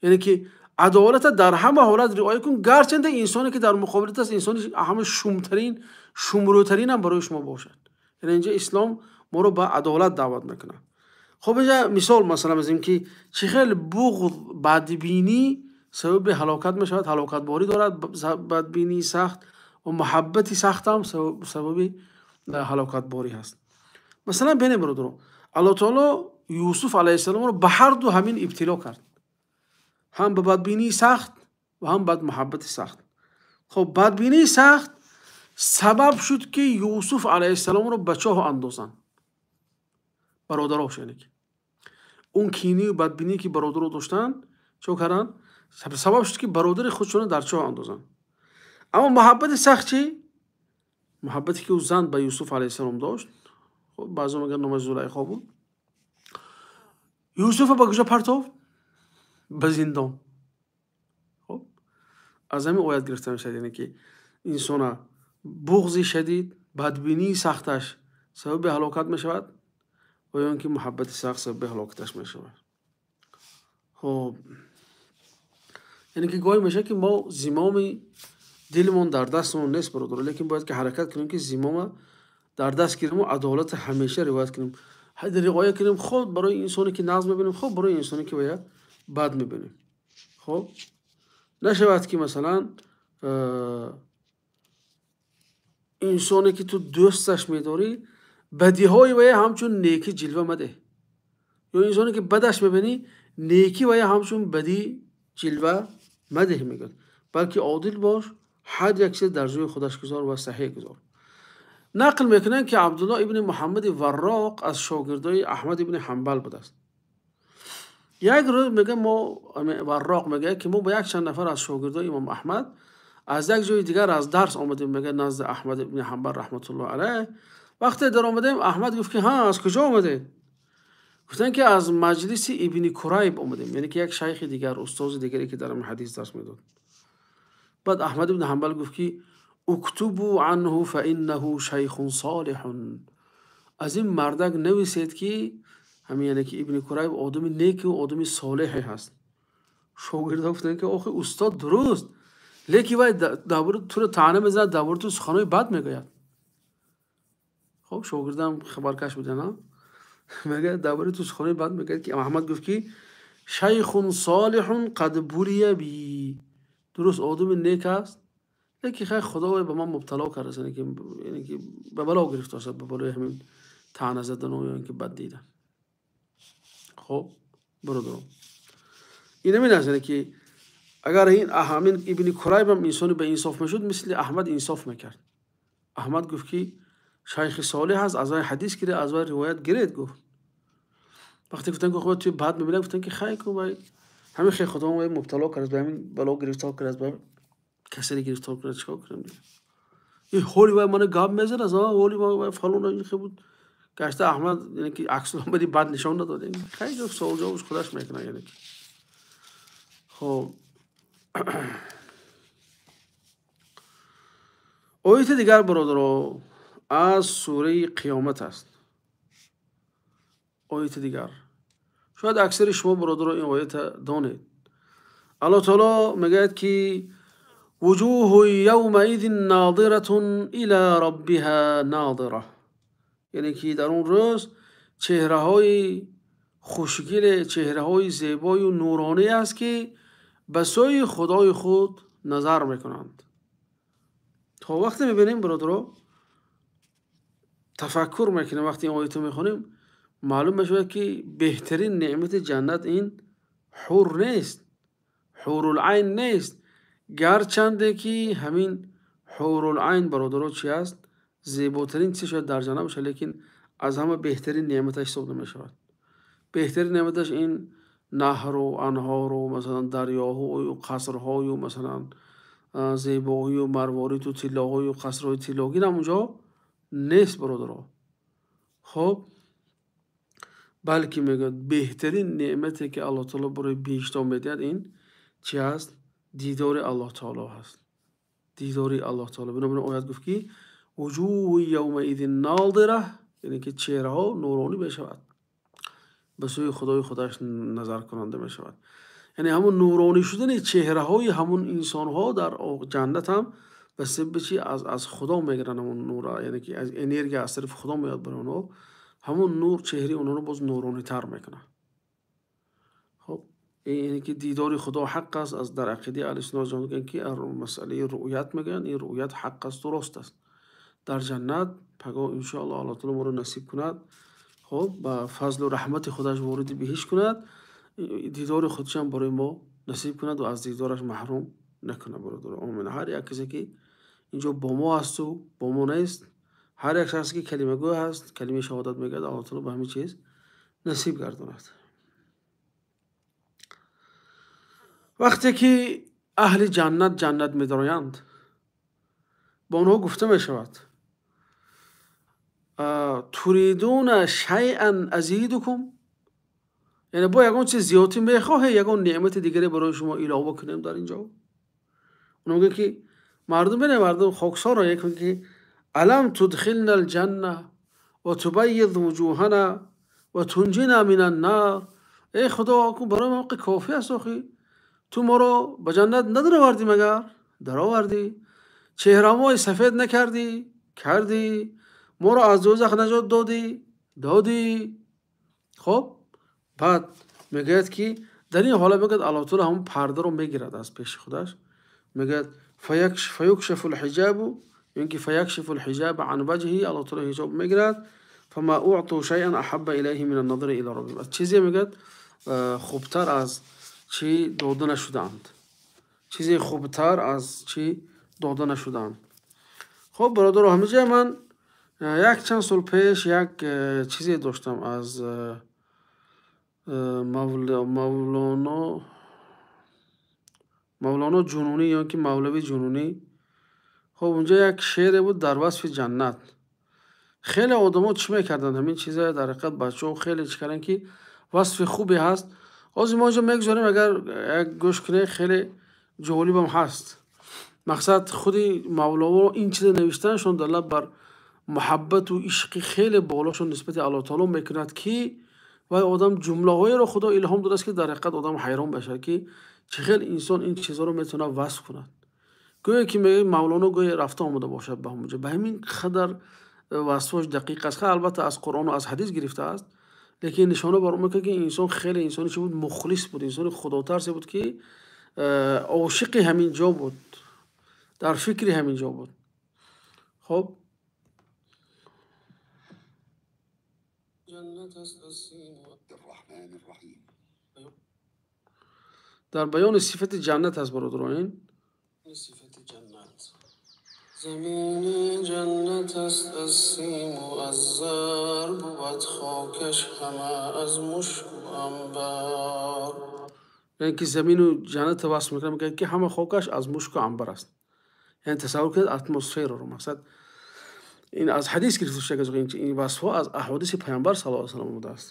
یعنی که عدالت در همه حالت رعایت کن، گرچند انسانی که در مقابلت است انسانی همه شومترین شومروترین هم برای شما باشد. یعنی اینجا اسلام ما رو به عدالت دعوت میکنه. خب اینجا مثال مثلا از این که چه خیلی بغض بدبینی سبب هلاکت میشود، هلاکت باری دارد بدبینی سخت، و محبت سخت هم سبب هلاکت باری هست. مثلا ببینید برادران، الله تعالی یوسف علیه السلام رو به هر دو همین ابتلا کرد، هم به بدبینی سخت و هم به محبت سخت. خب بدبینی سخت سبب شد که یوسف علیه السلام رو به چاه اندازن برادراش، یعنی که اون کینی و بدبینی که برادرها داشتن چه کردن، سبب شد که برادر خودشون در چاه اندازن. اما محبت سخت چی؟ محبتی که او زن به یوسف علیه السلام داشت، خب بعضی میگن نامش زلیخا بود، یوسف به کجا پرتاب؟ به زندان. خب از همین آیت گرفته میشه، یعنی که انسان بغض شدید، بدبینی سختش سبب هلاکت میشود و یا اینکه محبت سخت سبب هلاکتش میشود. خب یعنی که گاهی میشه که ما زمام دلمون در دستمون نیست برادر، لیکن باید که حرکت کنیم که زمام در دست گیریم و عدالت همیشه روایت کنیم، رعایت کنیم، خود برای انسانی که نظم میبینیم، خود برای انسانی که باید بد میبینیم. خب نشود که مثلا انسانی که تو دوستش میداری بدیهای وی همچون نیکی جلوه مده، یا انسانی که بدش میبینی Некӣ ва я ҳамчун бадӣ ҷилва мадеҳ, мегӯяд, балки одил бош, ҳар як чиз дар ҷои худаш гузор ва саҳеҳ гузор. Нақл мекунанд, ки Абдуллоҳ ибни Муҳаммади Варроқ аз шогирдои Аҳмад ибни Ҳанбал будааст. Як рӯз мега мо, Варроқ мегӯяд, ки мо бо якчанд нафар аз шогирдои имом Аҳмад аз як ҷои дигар аз дарс омадем, мега, назди Аҳмад ибни Ҳанбал раҳматуллоҳ алайҳ. Вақте даромадем, Аҳмад гуфт, ки ҳа, аз куҷо омадед? Гуфтанд, ки аз маҷлиси Ибни Курайб омадем, яъне ки як шайхи дигар, устози дигаре, ки дар ҳамин ҳадис дарс медод. Баъд Аҳмад ибни Ҳанбал гуфт, ки уктубу анҳу фаиннаҳу шайхун солиҳун, аз ин мардак нависед, ки ҳамин, яъне ки Ибни Курайб, одами неку одами солиҳе ҳаст. Шогирдҳо гуфтанд, ки охи устод, дуруст, лекин вай дар бораи туро таъна мезанад, дар бораи ту суханои бад мегӯяд. Хоб, шогирдам хабаркаш буданд, мегӯяд, дар бораи ту суханои бад мегӯяд. Ки Аҳмад гуфт, ки шайхун солиҳун қад булия би, дуруст, одами нек аст, лекин хай, Худо ба ман мубтало кардааст, яъне ки ба бало гирифтор шуд, ба балои ҳамин таъна задану ё ин ки бад дидан. Хоб, бародарон, ин ҳамин аст, яъне ки агар ин ҳамин Ибни Курайбам инсони ба инсоф мешуд, мисли Аҳмад инсоф мекард. Аҳмад гуфт, ки шайхи солиҳ аст, аз вай ҳадис гиред, аз вай ривоят гиред, гуфт. Вақте гуфтанд, ки худо туи бад мебинад, гуфтанд, ки хай ку, вай ҳамин хел Худо вай мубтало кардааст, ба ҳамин бало гирифтор кардааст, ба касале гирифтор кардааст, чикор кунем? Ин ҳоли вай мана гап мезанад, ҳоли вай фалон ин хел буд. Гашта Аҳмад, яъне ки аксуламали бад нишон надод. Хай, гуфт, суол ҷавобш худаш мекунад, яъне ки. Хоб, ояти дигар, бародаро, аз сураи Қиёмат аст. Ояти дигар, шояд аксари шумо, бародаро, ин оята донед. Аллоҳ таоло мегӯяд, ки вуҷуҳу явмаидин нодиратун ила роббиҳа нодира, яъне ки дар он рӯз чеҳраҳои хушгиле, чеҳраҳои зебою нуронӣ аст, ки ба сӯи Худои худ назар мекунанд. То вақте мебинем, бародаро, тафаккур мекунем, вақте ин оятро мехонем, маълум мешавад, ки беҳтарин неъмати ҷаннат ин ҳур нест, ҳурулайн нест. Гарчанде ки ҳамин ҳурулайн, бародаро, чи аст, зеботарин чиз шояд дар ҷаннат бошад, лекин аз ҳама беҳтарин неъматаш ҳисоб намешавад. Беҳтарин неъматаш ин наҳру анҳору, масалан, дарёҳою қасрҳою, масалан, зебоию марвориту тиллоҳою қасрҳои тиллогин ҳам унҷо нест, бародаро. Хоб, балки мегӯяд, беҳтарин неъмате, ки Аллоҳ таоло барои биҳиштон медиҳад, ин чи аст? Дидори Аллоҳ таоло ҳаст, дидори Аллоҳ таоло. Бинобар ин оят гуфт, ки вуҷуҳу явмаидин нодира, яъне ки чеҳраҳо нуронӣ мешавад, ба сӯи Худои худаш назаркунанда мешавад. Яъне ҳамун нуронӣ шудани чеҳраҳои ҳамун инсонҳо дар ҷаннат ҳам ба сабаби чи? Аз Худо мегиранд ҳамун нура, яъне ки аз энергия аз тарафи Худо меояд барои онҳо. Ҳамун нур чеҳраи онҳоро боз нуронитар мекунад. Хоб, яъне ки дидори Худо ҳақ аст. Аз дар ақидаи аҳли суннат ҷон мегӯянд, ки масъалаи рӯят мегӯянд, ин рӯят ҳақ аст, дуруст аст. Дар ҷаннат пагоҳ, иншоаллоҳ, Аллоҳ таоло моро насиб кунад, хоб, ба фазлу раҳмати худаш вориди биҳишт кунад, дидори худшам барои мо насиб кунад ва аз дидораш маҳрум накунад, бародаро. Омин. Ҳар як касе, ки инҷо бо мо ҳасту бо мо нест, ҳар як шахсе, ки калимагӯ ҳаст, калимаи шаҳодат мегӯяд, Аллоҳ таоло ба ҳамин чиз насиб гардонад. Вақте ки аҳли ҷаннат ҷаннат медароянд, ба онҳо гуфта мешавад: туридуна шайъан азидукум, яъне бо ягон чиз зиёдтӣ мехоҳед, ягон неъмати дигаре барои шумо илова кунем дар ин ҷо? Онҳо мегӯянд, ки мардум, бинед, мардум хоксорро якун, ки алам тудхилна алҷанна ва тубайид вуҷуҳана ва тунҷина мин аннар, эй Худо, барои мо кофӣ аст, охи ту моро ба ҷаннат надаровардӣ, магар даровардӣ, чеҳраҳои сафед накардӣ, кардӣ, моро аз дӯзах наҷот додӣ, додӣ. Хоб, баъд мегӯяд, ки дар ин ҳолат, мегӯяд, Аллоҳ таоло ҳамон пардаро мегирад аз пеши худаш, мегӯяд фаюкшафу лҳиҷабу, ё ки фаякшифу лҳиҷаба ан ваҷҳи, Аллоҳ таоло ҳиҷоб мегирад. Фама уъту шайъан аҳабба илайҳи мин анназари ила роббиҳим, чизе мегӯяд. хубтар аз чӣ дода нашудаанд, чизе хубтар аз чӣ дода нашудаанд. Хуб бародаро, ҳаминҷа ман як чанд сол пеш як чизе доштам аз Мавлоно Ҷунунӣ ё ки Мавлави Ҷунунӣ. Хуб унҷа як шеъре буд дар васфи ҷаннат. Хеле одамо чӣ мекарданд ҳамин чиза, дар ҳақиқат бачаҳо хеле чӣ карданд ки васфи хубе ҳаст. Ҳозир мо инҷо мегузорем, агар як гӯш кунед, хеле ҷолибам ҳаст. Мақсад худи Мавлоно ин чиза навиштанашон далолат бар муҳаббату ишқи хеле болошон нисбати Аллоҳ таоло мекунад, ки вай одам ҷумлаҳоеро Худо илҳом додааст, ки дар ҳақиқат одам ҳайрон мешавад, ки чӣ хел инсон ин чизҳоро метавонад васф кунад. Гӯё ки мегӯяд Мавлоно гӯё рафта омада бошад ба ҳамонҷо. Ба ҳамин қадар васфҳош дақиқ аст. Албатта аз Қуръону аз ҳадис гирифтааст, лекин нишона бар он мекунад, ки инсон хеле инсони чӣ буд? Мухлис буд, инсони худотарсе буд, ки ошиқи ҳамин ҷо буд, дар фикри ҳамин ҷо буд. Хуб, дар баёни сифати ҷаннат аст бародарон. Ин сифати ҷаннат. Замини ҷаннат аст аз симу аз зар, бувад хокаш ҳама аз мушку анбар. Яъне ки замину ҷаннатро васф мекунад, мегӯяд ки ҳама хокаш аз мушку анбар аст. Яъне тасаввур кунед атмосфераро. Мақсад ин аз ҳадис гирифта шуда, ин васфҳо аз аҳодиси Паёмбар саллаллоҳу алайҳи васаллам омадааст.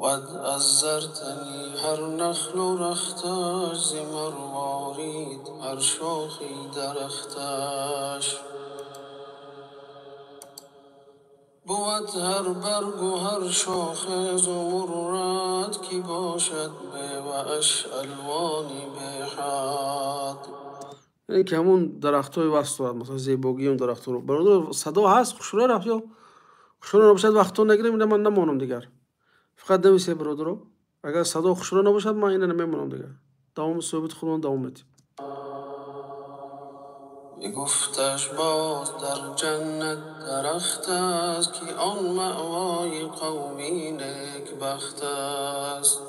Бувад аз зартани ҳар нахлу рахташ, зи марворид ҳар шохи дарахташ. Бувад ҳар баргу ҳар шохе зумуррад, ки бошад бевааш алвони беҳад. Яъне ки ҳамон дарахтҳои васф дорад, масалан зебогии он дарахтҳоро. Бародар, садо ҳаст, хушрӯ рафт ё хушрӯ набошад, вақтҳо нагирем, ина ман намонам дигар. Фақат нависед бародаро, агар садо хушрӯ набошад, ман ина намемонам дигар. Давоми суҳбати худамон давом медиҳем. Бигуфташ боз дар ҷаннат дарахт аст, ки он маъвои қавми некбахт аст.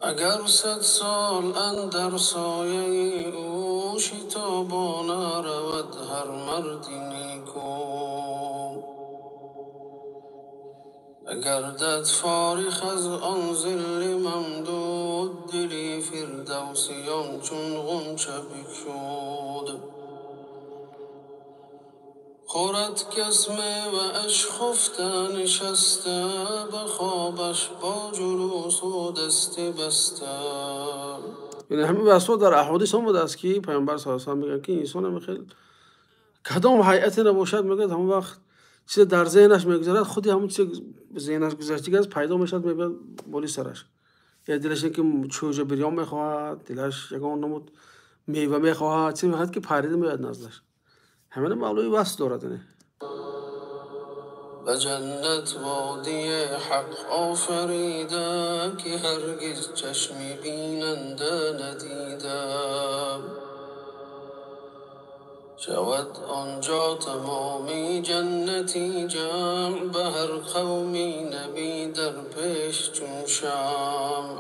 Агар 100 сол андар сояи ӯ шитобона равад ҳар марди неку, агардад фориғ аз он зилли мамдуд, дили фирдавсиён чун ғунча бикшуд. Хӯрад кас мевааш хуфта нишаста, ба хобаш бо ҷулусу дасти баста. Яъне ҳамин васфҳо дар аҳодис омадааст, ки Паёмбар саллаллоҳу алайҳи васаллам мегӯянд, ки инсон ҳамин хел кадом ҳайате набошад, мегӯяд ҳамон вақт чизе дар зеҳнаш мегузарад, худи ҳамон чизе зеҳнаш гузаштагӣ аст, пайдо мешавад, мебиёд боли сараш. Я дилаш ки чӯҷа бирён мехоҳад, дилаш ягон намуд мева мехоҳад, чизе мехоҳад, ки парида меояд наздаш. Ҳамина мавлӯи васф дорад. Яъне ба ҷаннат водии ҳақ офарида, ки ҳаргиз чашми бинанда надида. Шавад онҷо тамоми ҷаннати ҷамъ, ба ҳар қавми набӣ дар пеш чун шамъ.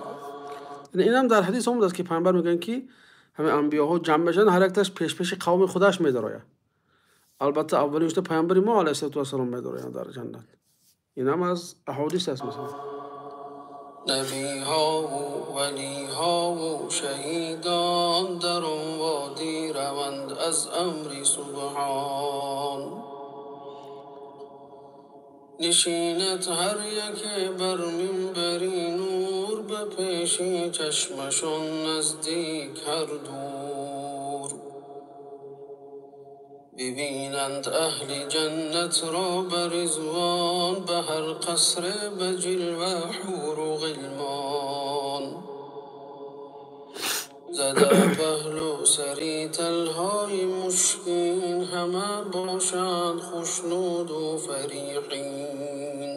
Яъне инам дар ҳадис омадааст, ки Паёмбар мегӯянд, ки ҳамаи анбиёҳо ҷамъ мешаванд, ҳар якташ пешпеши қавми худаш медарояд. Албатта аввалин шуда Паёмбари мо алайҳиссалоту вассалом медароянд дар ҷаннат. Инам аз аҳодис аст масалан. Набиҳову валиҳову шаҳидон дар он водӣ раванд аз амри субҳон. Нишинад ҳар яке бар минбари нур, ба пеши чашмашон наздик ҳар дур. Бибинанд аҳли ҷаннатро ба ризвон, ба ҳар қасре ба ҷилва ҳуру ғилмон. Зада паҳлу сари талҳои мушкин, ҳама бошанд хушнуду фариҳин.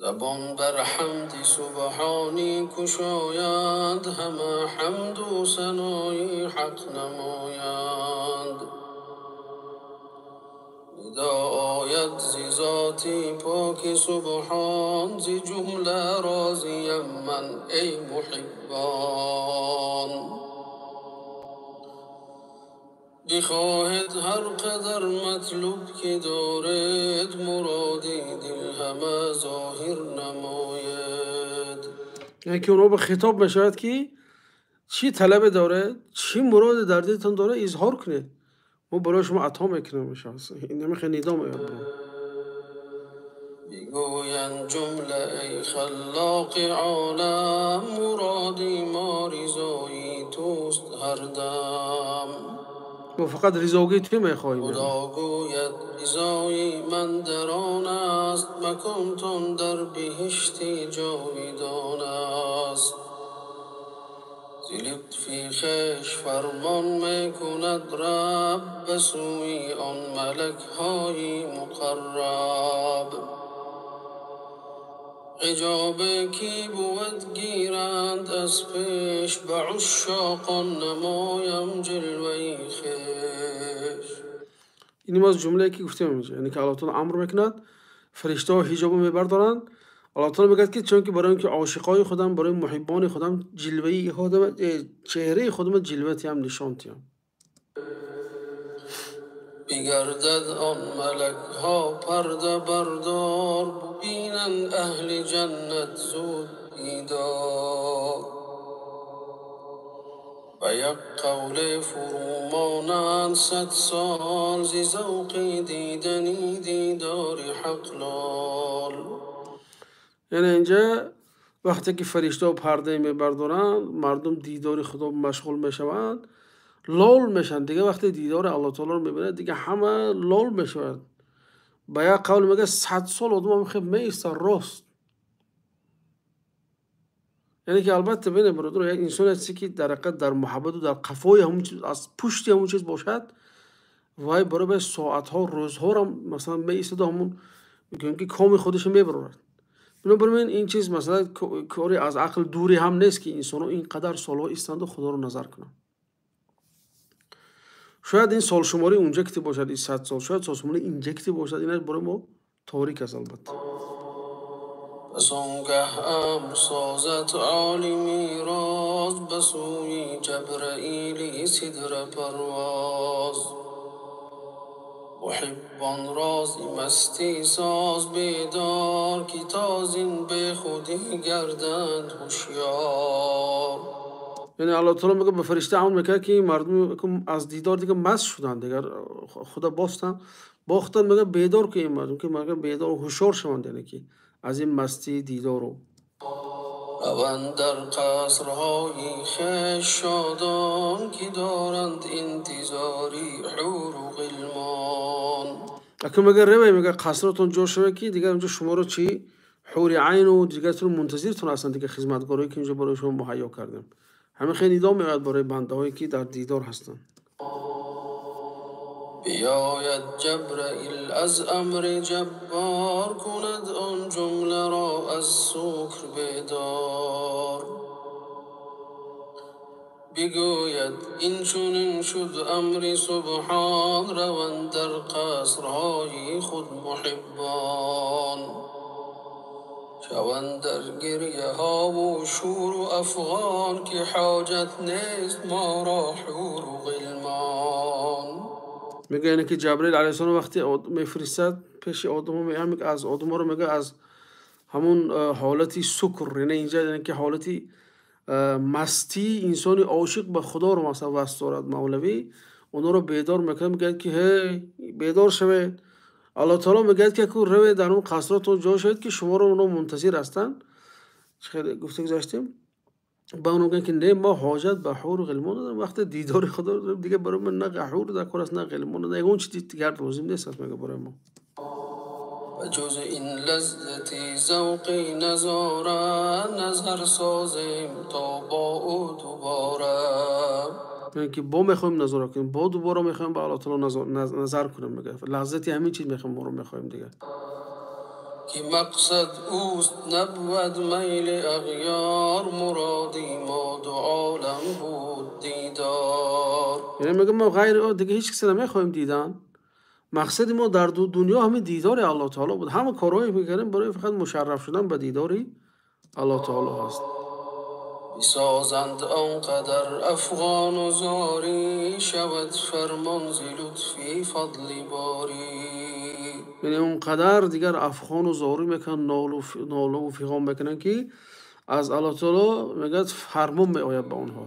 Забон бар ҳамди субҳонӣ кушоянд, ҳама ҳамду санои ҳақ намоянд. نداء آید ز ذات پاک سبحان ز جمله راضیم من ای محبان. بخواهد هر قدر مطلوب که دارد مرادی دل همه ظاهر نماید. یعنی که اونها به خطاب میشود که چی طلب داره، چی مراد در دلتان داره اظهار کنید، ما برای شما عطا میکنیم. این نمیخواد ندام میاد. بگویند جمله ای خلاق عالم مرادی ما رضایی توست هر دم. ما فقط رضاگی تو میخواهیم. خدا گوید رضای من در آن است، مکانتان در بهشت جاویدان است. ز لطف خویش فرمان میکند رب به سوی آن ملک های مقرب. حجاب کی بود گیرند از پیش، به عشاقان نمایم جلوه خویش. این از جمله که گفتیم اینجا، یعنی که الله تعالی امر میکند فرشته ها حجاب میبردارند. الله تعالی میگه که چون که برای اینکه عاشقای خودم، برای محبان خودم جلوه خودم، چهره خودم جلوه هم نشان تیم. بگردد آن ملک ها پرده بردار، ببینند اهل جنت زود دیدار. و یک قول فرو مانند 100 سال، ز ذوق دیدنی دیدار حق لال. یعنی اینجا وقتی که فرشته ها پرده میبردارند، مردم دیدار خدا مشغول میشوند، لال میشن دیگه. وقتی دیدار الله تعالی رو میبینه دیگه همه لال میشوند. با یک قول میگه 100 سال آدم هم خیلی میایسته راست. یعنی که البته ببینید برادر، یک انسان هستی که در حقیقت در محبت و در قفای همون چیز، از پشت همون چیز باشد، وای برای به ساعتها روزها هم مثلا میایسته و همون میگیم که کام خودش میبرد. بنابراین این چیز مثلا کاری از عقل دوری هم نیست که انسان‌ها اینقدر سالها ایستند و خدا رو نظر کنند. شاید این سال شماری اونجا کتی باشد، این 100 سال، شاید سال شماری اینجا کتی باشد، این برای ما تاریک است البته. پس آنگه امر سازد عالمی راز، به سوی جبرئیل سدره پرواز. محبان راز مستی ساز بیدار، که تازین به خودی گردند هوشیار. یعنی الله تعالی میگه به فرشته امر میکنه که مردم از دیدار دیگه مست شدن، دیگر خدا باختن باختن، میگه بیدار که این مردم که میگه بیدار و هوشیار شوند، یعنی که از این مستی دیدارو. روند در قصرهای خویش شادان، که دارند انتظاری حور و غلمان. اکنون میگه روی، میگه قصرتون جور شوه که دیگر اونجا شما رو چی حور عین و دیگرتون منتظرتون هستن دیگه، خدمتگارایی که اینجا برای شما مهیا کردیم. همه خیلی ندام میاد برای بنده هایی که در دیدار هستن. بیاید جبرئیل از امر جبار، کند آن جمله را از سکر بیدار. بگوید این چنین شد امر سبحان، روند در قصرهای خود محبان. شوند در گریه ها و شور و افغان، که حاجت نیست ما را حور و غلمان. میگه اینه که جبرئیل علیه السلام وقتی میفرستد پیش آدم ها، میگه از آدم ها رو میگه از همون حالتی سکر، یعنی اینجا یعنی که حالتی مستی انسانی عاشق به خدا رو مثلا وصل دارد مولوی، اونا رو بیدار میکنه، میگه که هی بیدار شوید. الله تعالی میگه که کو روی در اون قصراتون جا شوید که شما رو اونا منتظر هستن. خیلی گفته گذاشتیم با اون میگن که نه ما حاجت به حور و غلمان نداریم، وقت دیدار خدا رو دیگه برای من نه حور در کار است نه غلمان، نه اون چیز دیگر لازم نیست میگه برای ما. و جز این لذتی ذوقی نظاره، نظر سازیم تا با او دوباره. یعنی که با میخوایم نظر کنیم، با دوباره میخوایم با الله تعالی نظر کنیم، میگه لذتی همین چیز میخوایم، ما رو میخوایم دیگه. که مقصد اوست نبود میل اغیار، مرادی ما دو عالم بود دیدار. یعنی میگه ما غیر او دیگه هیچ کسی نمیخوایم دیدن، Мақсади мо дар дунё ҳамин дидори Аллоҳ таоло буд. Ҳама корҳое мекардем барои фақат мушарраф шудан ба дидори Аллоҳ таоло ҳаст. بسازند آنقدر افغان و زاری شود فرمان ز لطفی فضل باری. یعنی اونقدر دیگر افغان و زاری میکنن، ناله و فغان میکنن که از الله تعالی میگه فرمان میآید به آنها.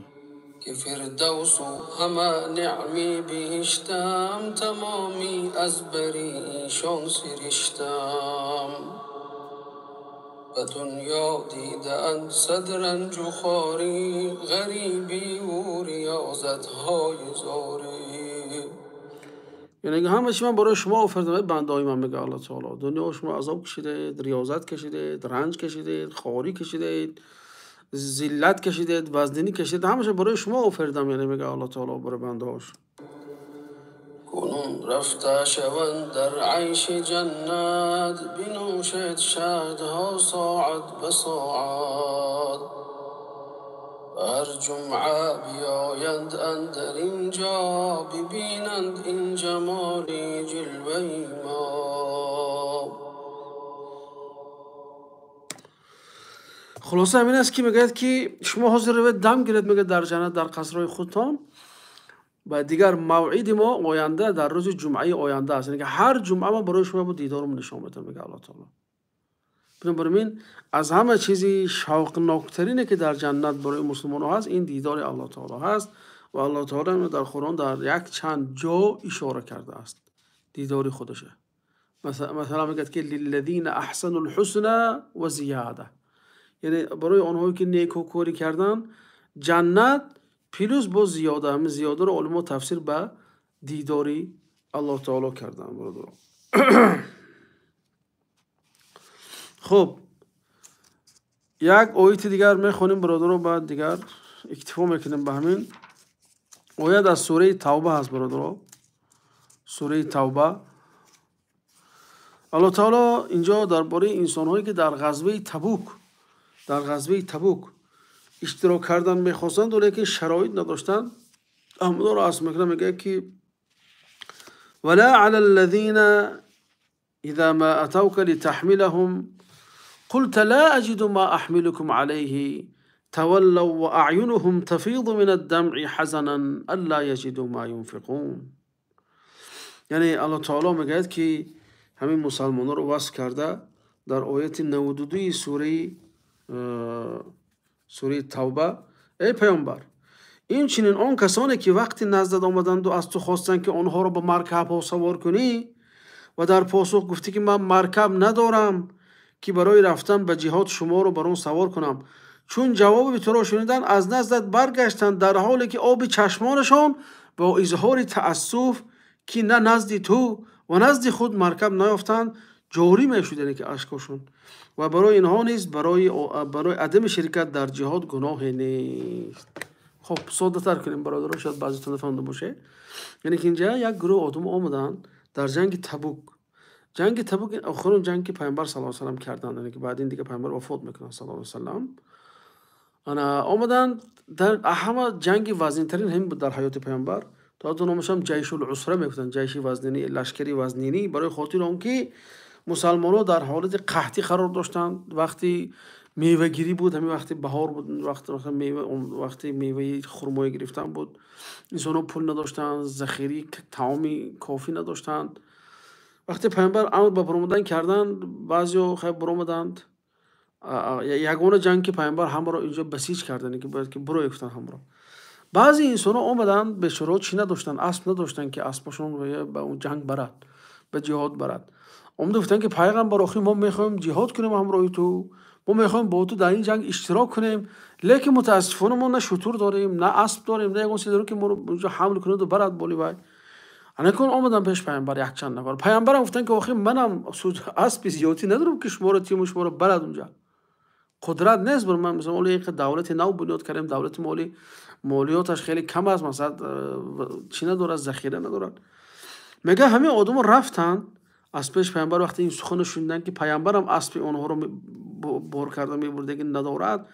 که فردوس همه نعمی بهشتم تمامی از بری ایشان سرشتم. به دنیا دیدند صد رنج و خواری غریبی و ریاضتهای زاری. یعنی همه چی من برای شما آفریدم بنده های من، میگه الله تعالی. دنیا شما عذاب کشیدید، ریاضت کشیدید، رنج کشیدید، خواری کشیدید، ذلت کشیدید، وزنینی کشیدید، همه برای شما آفریدم، یعنی میگه الله تعالی برای بنده هاش. کنون رفته شوند در عیش جنت بنوشد شهدها ساعت به ساعت. هر جمعه بیایند اندر اینجا ببینند این جمال جلوه ما. خلاصه همین است که میگه که شما حاضر روید دم گیرید، میگه در جنت در قصرهای خودتان، و دیگر موعد ما آینده در روز جمعه آینده است. یعنی که هر جمعه ما برای شما دیدارم نشان میدم، میگه الله تعالی. بنابراین از همه چیزی شوقناکترینه که در جنت برای مسلمان ها هست این دیدار الله تعالی هست و الله تعالی در قرآن در یک چند جا اشاره کرده است دیدار خودشه. مثلا میگه که للذین احسنوا الحسنى و زیاده، یعنی برای آنهایی که نیکوکاری کردن جنت پیروز با زیاده. همین زیاده رو علما تفسیر به دیداری الله تعالی کردن برادران. خب یک آیت دیگر میخوانیم برادران، بعد دیگر اکتفا میکنیم به همین آیت از سوره توبه هست برادران. سوره توبه الله تعالی اینجا درباره انسانهایی که در غزوه تبوک اشتراک کردن میخواستند ولی که شرایط نداشتند، همونا رو اصل میکنه، میگه که ولا على الذين اذا ما اتوك لتحملهم قلت لا اجد ما احملكم عليه تولوا واعينهم تفيض من الدمع حزنا الا يجدوا ما ينفقون. یعنی الله تعالی میگه که همین مسلمان‌ها رو وصف کرده در آیت 92 سوره توبه. ای پیامبر، این چنین آن کسانی که وقتی نزدت آمدند و از تو خواستند که آنها را به مرکب ها سوار کنی و در پاسخ گفتی که من مرکب ندارم که برای رفتن به جهاد شما را بر آن سوار کنم، چون جواب تو را شنیدند از نزدت برگشتند در حالی که آب چشمانشان با اظهار تأسف که نه نزد تو و نزد خود مرکب نیافتند جاری میشد، یعنی که اشکاشون. و برای اینها نیز برای عدم شرکت در جهاد گناه نیست. خب ساده تر کنیم برادران، شاید بعضیتون نفهمده باشه. یعنی که اینجا یک گروه آدم آمدن در جنگ تبوک. جنگ تبوک آخرین جنگ که پیامبر صلی الله علیه و سلم کردن، یعنی که بعد این دیگه پیامبر وفات میکنن صلی الله علیه و سلم. انا آمدن در همه جنگ وزین ترین هم بود در حیات پیامبر، تا تو نامش هم جیش العسره میگفتن، جیش وزنینی، لشکری وزنینی، برای خاطر اون که مسلمان‌ها در حالت قحطی قرار داشتند. وقتی میوه‌گیری بود، همین وقتی بهار بود، وقتی میوه خرمای گرفتن بود، انسان‌ها پول نداشتند، ذخیره طعامی کافی نداشتند. وقتی پیامبر امر به برآمدن کردند، بعضیا خیلی برآمدند. یگانه جنگ که پیامبر همه را اینجا بسیج کردند که باید که برو گفتن همراه. بعضی انسان‌ها آمدند به شروع چی نداشتند، اسب نداشتند که اسبشون رو به اون جنگ برد، به جهاد برد. آمده گفتن که پیغمبر آخی ما میخوایم جهاد کنیم همراه تو، ما میخوایم با تو در این جنگ اشتراک کنیم، لیکن متاسفانه ما نه شتر داریم، نه اسب داریم، نه یگان چیز داریم که ما رو اونجا حمل کنه و برد بالی وای. انکن آمدن پیش پیامبر یک چند نفر. پیامبرم گفتن که آخی منم اسب زیادی ندارم که شما رو تیم شما رو برد اونجا، قدرت نیست بر من. مثلا اول یک دولت نو بنیاد کردیم، دولت مالی مالیاتش خیلی کم است، مثلا چی نداره، ذخیره نداره. میگه همه آدم‌ها رفتن از پیش پیامبر. وقتی این سخن شنیدن که پیامبرم اسب اونها رو بار کرده میبرده که ندارد،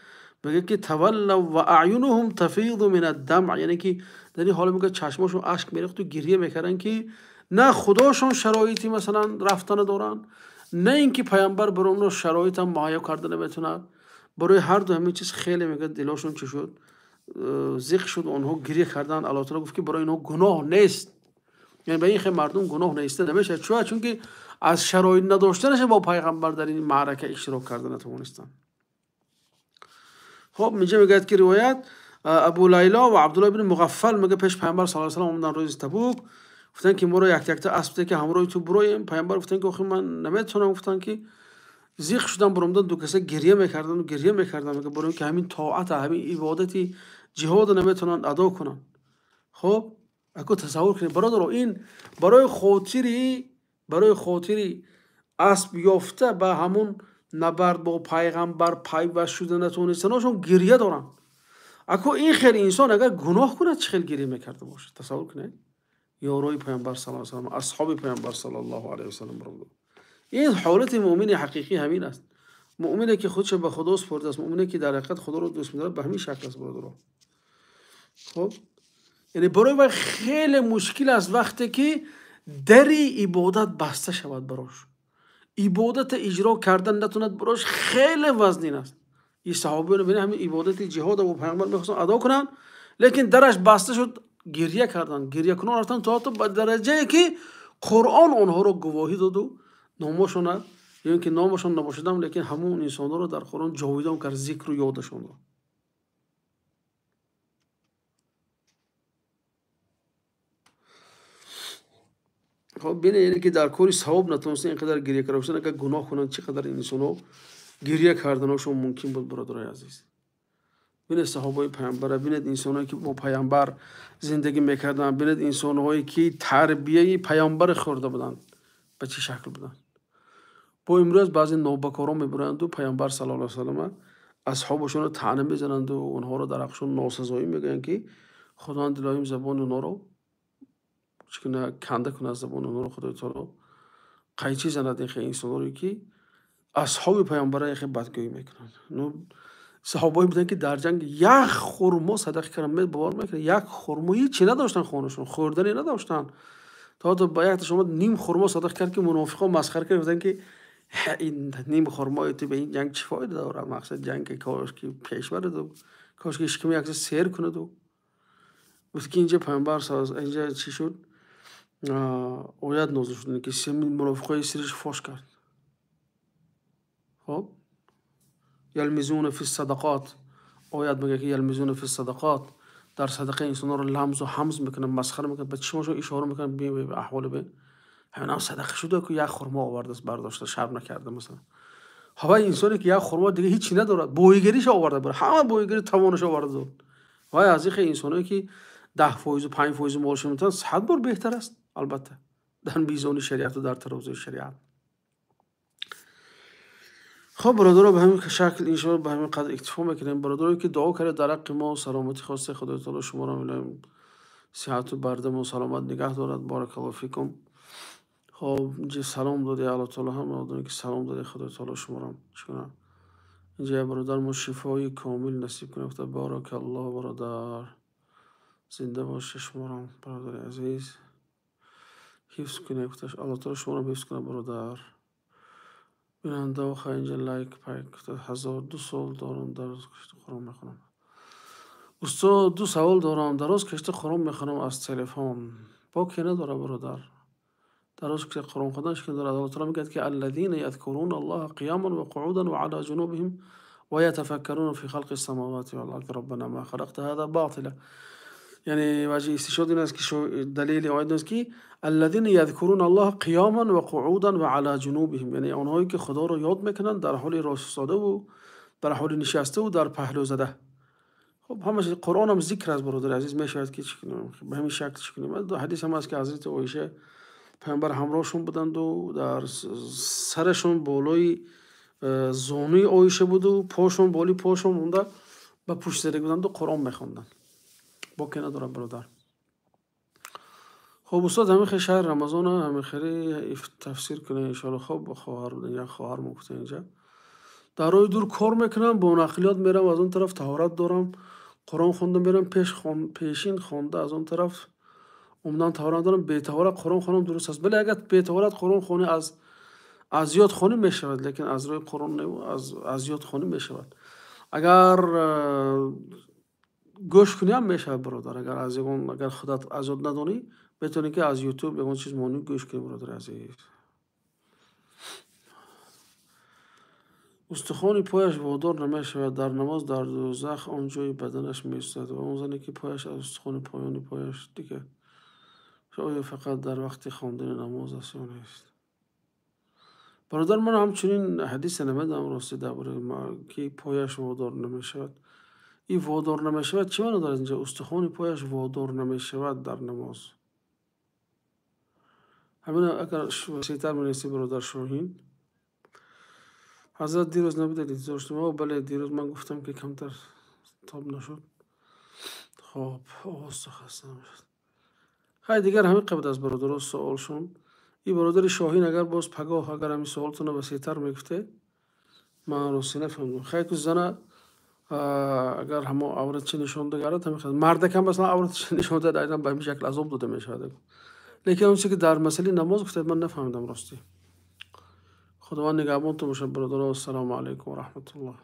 میگه که تولوا و اعینهم تفیض من الدمع، یعنی که در این حال میگه چشماشون اشک میریخت و گریه میکردن که На худошон шароити масалан рафтана доранд, на инки паёмбар барои онҳо шароит ҳам муҳайё карда наметавонад. Барои ҳар ду ҳамин чиз хеле мегӯяд дилошон чӣ шуд, зиқ шуд, онҳо гиря карданд. Аллоҳ таъоло гуфт ки барои инҳо гуноҳ нест, яъне ба ин хел мардум гуноҳ нест намешавад. Чаро? Чунки аз шароит надоштанаш бо пайғамбар дар ин маърака иштирок карда натавонистанд. Хоб инҷа мегӯяд ки ривоят Абу Лайло ва Абдуллоҳ ибни Муғаффал мегӯяд пеш пайғамбар саллаллоҳу алайҳи васаллам омаданд рӯзи Табук, гуфтанд ки моро як якта асп де ки ҳамроҳи ту бироем. Пайғамбар гуфтанд ки охир ман наметавонам, гуфтанд ки зиқ шудам, баромадан ду каса гиря мекарданд, гиря мекарданд, мегӯяд барои ки ҳамин тоата, ҳамин ибодати ҷиҳодро наметавонанд адо кунанд. Хоб ако тасаввур кунед бародаро, ин барои хотири асп ёфта ба ҳамун набард бо пайғамбар пайваст шуда натавонистанашон гиря доранд. Ако ин хел инсон агар гуноҳ кунад чӣ хел гиря мекарда бошад? Тасаввур кунед, ёрои пайғамбар саллаллоҳу алайҳи васаллам, асҳоби пайғамбар саллаллоҳу алайҳи васаллам. Бародаро, ин ҳолати муъмини ҳақиқӣ ҳамин аст. Муъмине ки худша ба Худо супурдааст, муъмине ки дар ҳақиқат Худоро дӯст медорад, ба ҳамин шакл аст бародаро. Хоб яъне барои вай хеле мушкил аст вақте ки дари ибодат баста шавад барош, ибодата иҷро кардан натавонад, барош хеле вазнин аст. Ин саҳобиён бинед ҳамин ибодати ҷиҳодро бо пайғамбар мехостанд адо кунанд, лекин дараш баста шуд, гиря карданд, гирякунон рафтанд то ҳатто ба дараҷае ки Қуръон онҳоро гувоҳӣ доду номошона, ё ин ки номашон набошадам, лекин ҳамон инсонҳоро дар Қуръон ҷовидон кард зикру ёдашонро. Хоб бинед, яъне ки дар кори савоб натавонистанд ин қадар гиря карда бошанд, агар гуноҳ кунанд чӣ қадар инсонҳо гиря карданашон мумкин буд бародарои азиз. Бинед саҳобаи пайғамбара, бинед инсонҳое ки бо пайғамбар зиндагӣ мекарданд, бинед инсонҳое ки тарбияи пайғамбар хӯрда буданд, ба чӣ шакл буданд. Бо имрӯз баъзе нобакорон мебароянду пайғамбар саллаллоҳу алайҳи васаллама асҳобашонро таъна мезананду онҳоро дар ҳаққашон носазоӣ мегӯянд ки Худованд илоҳим забони онҳоро чӣ кунад, канда кунад забони онҳоро, Худои таоло қайчӣ занад ин хел инсонҳоро ки асҳоби пайғамбарро ин хел бадгӯӣ мекунанд. Саҳобое буданд ки дар ҷанг як хурмо садақа карданд, бовар мекунед, як хурмо, ҳеҷ надоштанд хонашон, хӯрдане надоштанд. То ҳатто ба якташ омад ним хурмо садақа кард ки мунофиқон масхара кард, гуфтанд ки ин ним хурмои ту ба ин ҷанг чӣ фоида дорад? Мақсад ҷанг ки кош ки пеш бараду, кош ки ҳеҷ ким якса сер кунаду. Гуфт ки инҷа пайғамбар инҷа чӣ шуд? Оят нозил шуд ки мунофиқои сириш фош кард. Хоб ялмизуна фи садақот, оят мегӯяд ки ялмизуна фи садақот, дар садақа инсонҳоро ламзу ҳамз мекунанд, масхара мекунанд, ба чишмошон ишора мекунанд, бе аҳволи бе ҳаминам садақа шуда ки як хурмо овардааст, бардошта, шарм накарда масалан. Ҳавай инсоне ки як хурмо дига ҳеҷ чи надорад, боигариша оварда буд, ҳама боигари тавонаша оварда буд. Вай аз ин хел инсоное ки 10% 5% молшон метавонанд, 100 бор беҳтар аст албатта дар мизони шариату дар таразуи шариат. Хоб бародаро, ба ҳамин шакл иншоалло ба ҳамин қадр иктифо мекунем. Бародарое ки дуо карда дар ҳаққи мо саломатӣ хосте, Худои таоло шуморо милоем сиҳату бардаму саломат нигаҳ дорад. Баракаллоҳу фикум. Хоб инҷа салом доде Аллоҳ таоло ҳама одаме ки салом доде, Худои таоло шуморо чӣ кунад. Инҷа як бародар мо шифои комил насиб кунад. Гуфта баракаллоҳ бародар, зинда боша шуморо бародари азиз, ҳифз кунед. Гуфта Аллоҳ таоло шуморо ҳифз кунад бародар. Бинандао хай инҷа лайк пайк гуфта 1002 сол дорам дароз кашида Қуръон мехонам. Устод ду савол дорам, дароз кашида Қуръон мехонам аз телефон. Боке надорад бародар. Дароз кашида Қуръон хондан шикан дорад. Аллоҳ таоло мегӯяд ки аллазина язкуруна Аллоҳа қиёман ва қуъудан ва ала ҷунубиҳим ва ятафаккаруна фи халқи самавати вал арди роббана ма халақта ҳаза ботила. Яъне ваҷҳи истишҳод ин аст ки далели оят ин аст ки аллазина язкуруна Аллоҳа қиёман ва қуъудан ва ала ҷунубиҳим, яъне онҳое ки Худоро ёд мекунанд дар ҳоли рост истода дар ҳоли нишаста дар паҳлӯ зада. Хоб ҳамаш Қуръон ҳам зикр аст бародари азиз, мешавад ки чӣ кунем, ба ҳамин шакл чӣ кунем. Ҳадис ҳам аст ки ҳазрати Оиша пайғамбар ҳамроҳшон буданду дар сарашон болои зонуи Оиша буду пошон болои пошон монда ба пушт зада буданду Қуръон мехонданд. Боке надорад бародар. Хоб устод ҳамин хел шаҳри Рамазона ҳамин хеле тафсир кунед иншоалло. Хоб хоҳар будан, як хоҳар мо гуфта инҷа дар роҳи дур кор мекунам, бо нақлиёт мерам, аз он тараф таҳорат дорам, Қуръон хонда мерам, пешин хонда аз он тараф Умдан таҳорат надорам, бетаҳорат Қуръон хонам дуруст аст? Бале, агар бетаҳорат Қуръон хонӣ, аз ёд хонӣ мешавад, лекин аз рӯи Қуръон не, аз ёд хонӣ мешавад. Агар гӯш кунӣ ҳам мешавад, бародар. Агар аз ягон, агар худат аз ёд надонӣ, метавонӣ ки аз Ютуб ягон чиз монӣ, гӯш кунӣ, бародари азиз. Устухони пояш водор намешавад дар намоз, дар дӯзах он ҷои баданаш месӯзад. Ва он зане ки пояш аз устухони поёни пояш дигар, оё фақат дар вақти хондани намоз аст ё нест? Бародар, ман ҳамчунин ҳадисе намедонам рости дар бораи ки пояш водор намешавад. Ин водор намешавад чӣ маъно дорад инҷа? Устухони пояш водор намешавад дар намоз. Ҳамин агар васеътар менависӣ, бародар Шоҳин. Ҳазрат, дирӯз набудед, интизор шудем. О, бале, дирӯз ман гуфтам, ки камтар тоб нашуд. Хоб, оҳиста хаста нашуд. Хай, дигар ҳамин қабд аст, бародаро, суолшон. Ин бародари Шоҳин, агар боз пагоҳ агар ҳамин суолтонро васеътар мегуфтед, ман ростӣ нафаҳмидам. Хай, ку зана агар ҳамо авратча нишон дагарад, ҳамин хел мардакам масалан авратча нишон дад, айнан ба ҳамин шакл азоб дода мешавад. Лекин он чизе ки дар масъалаи намоз гуфтед, ман нафаҳмидам ростӣ. Худованд нигаҳбонтон бошад, бародаро. Ассалому алайкум ва раҳматуллоҳ.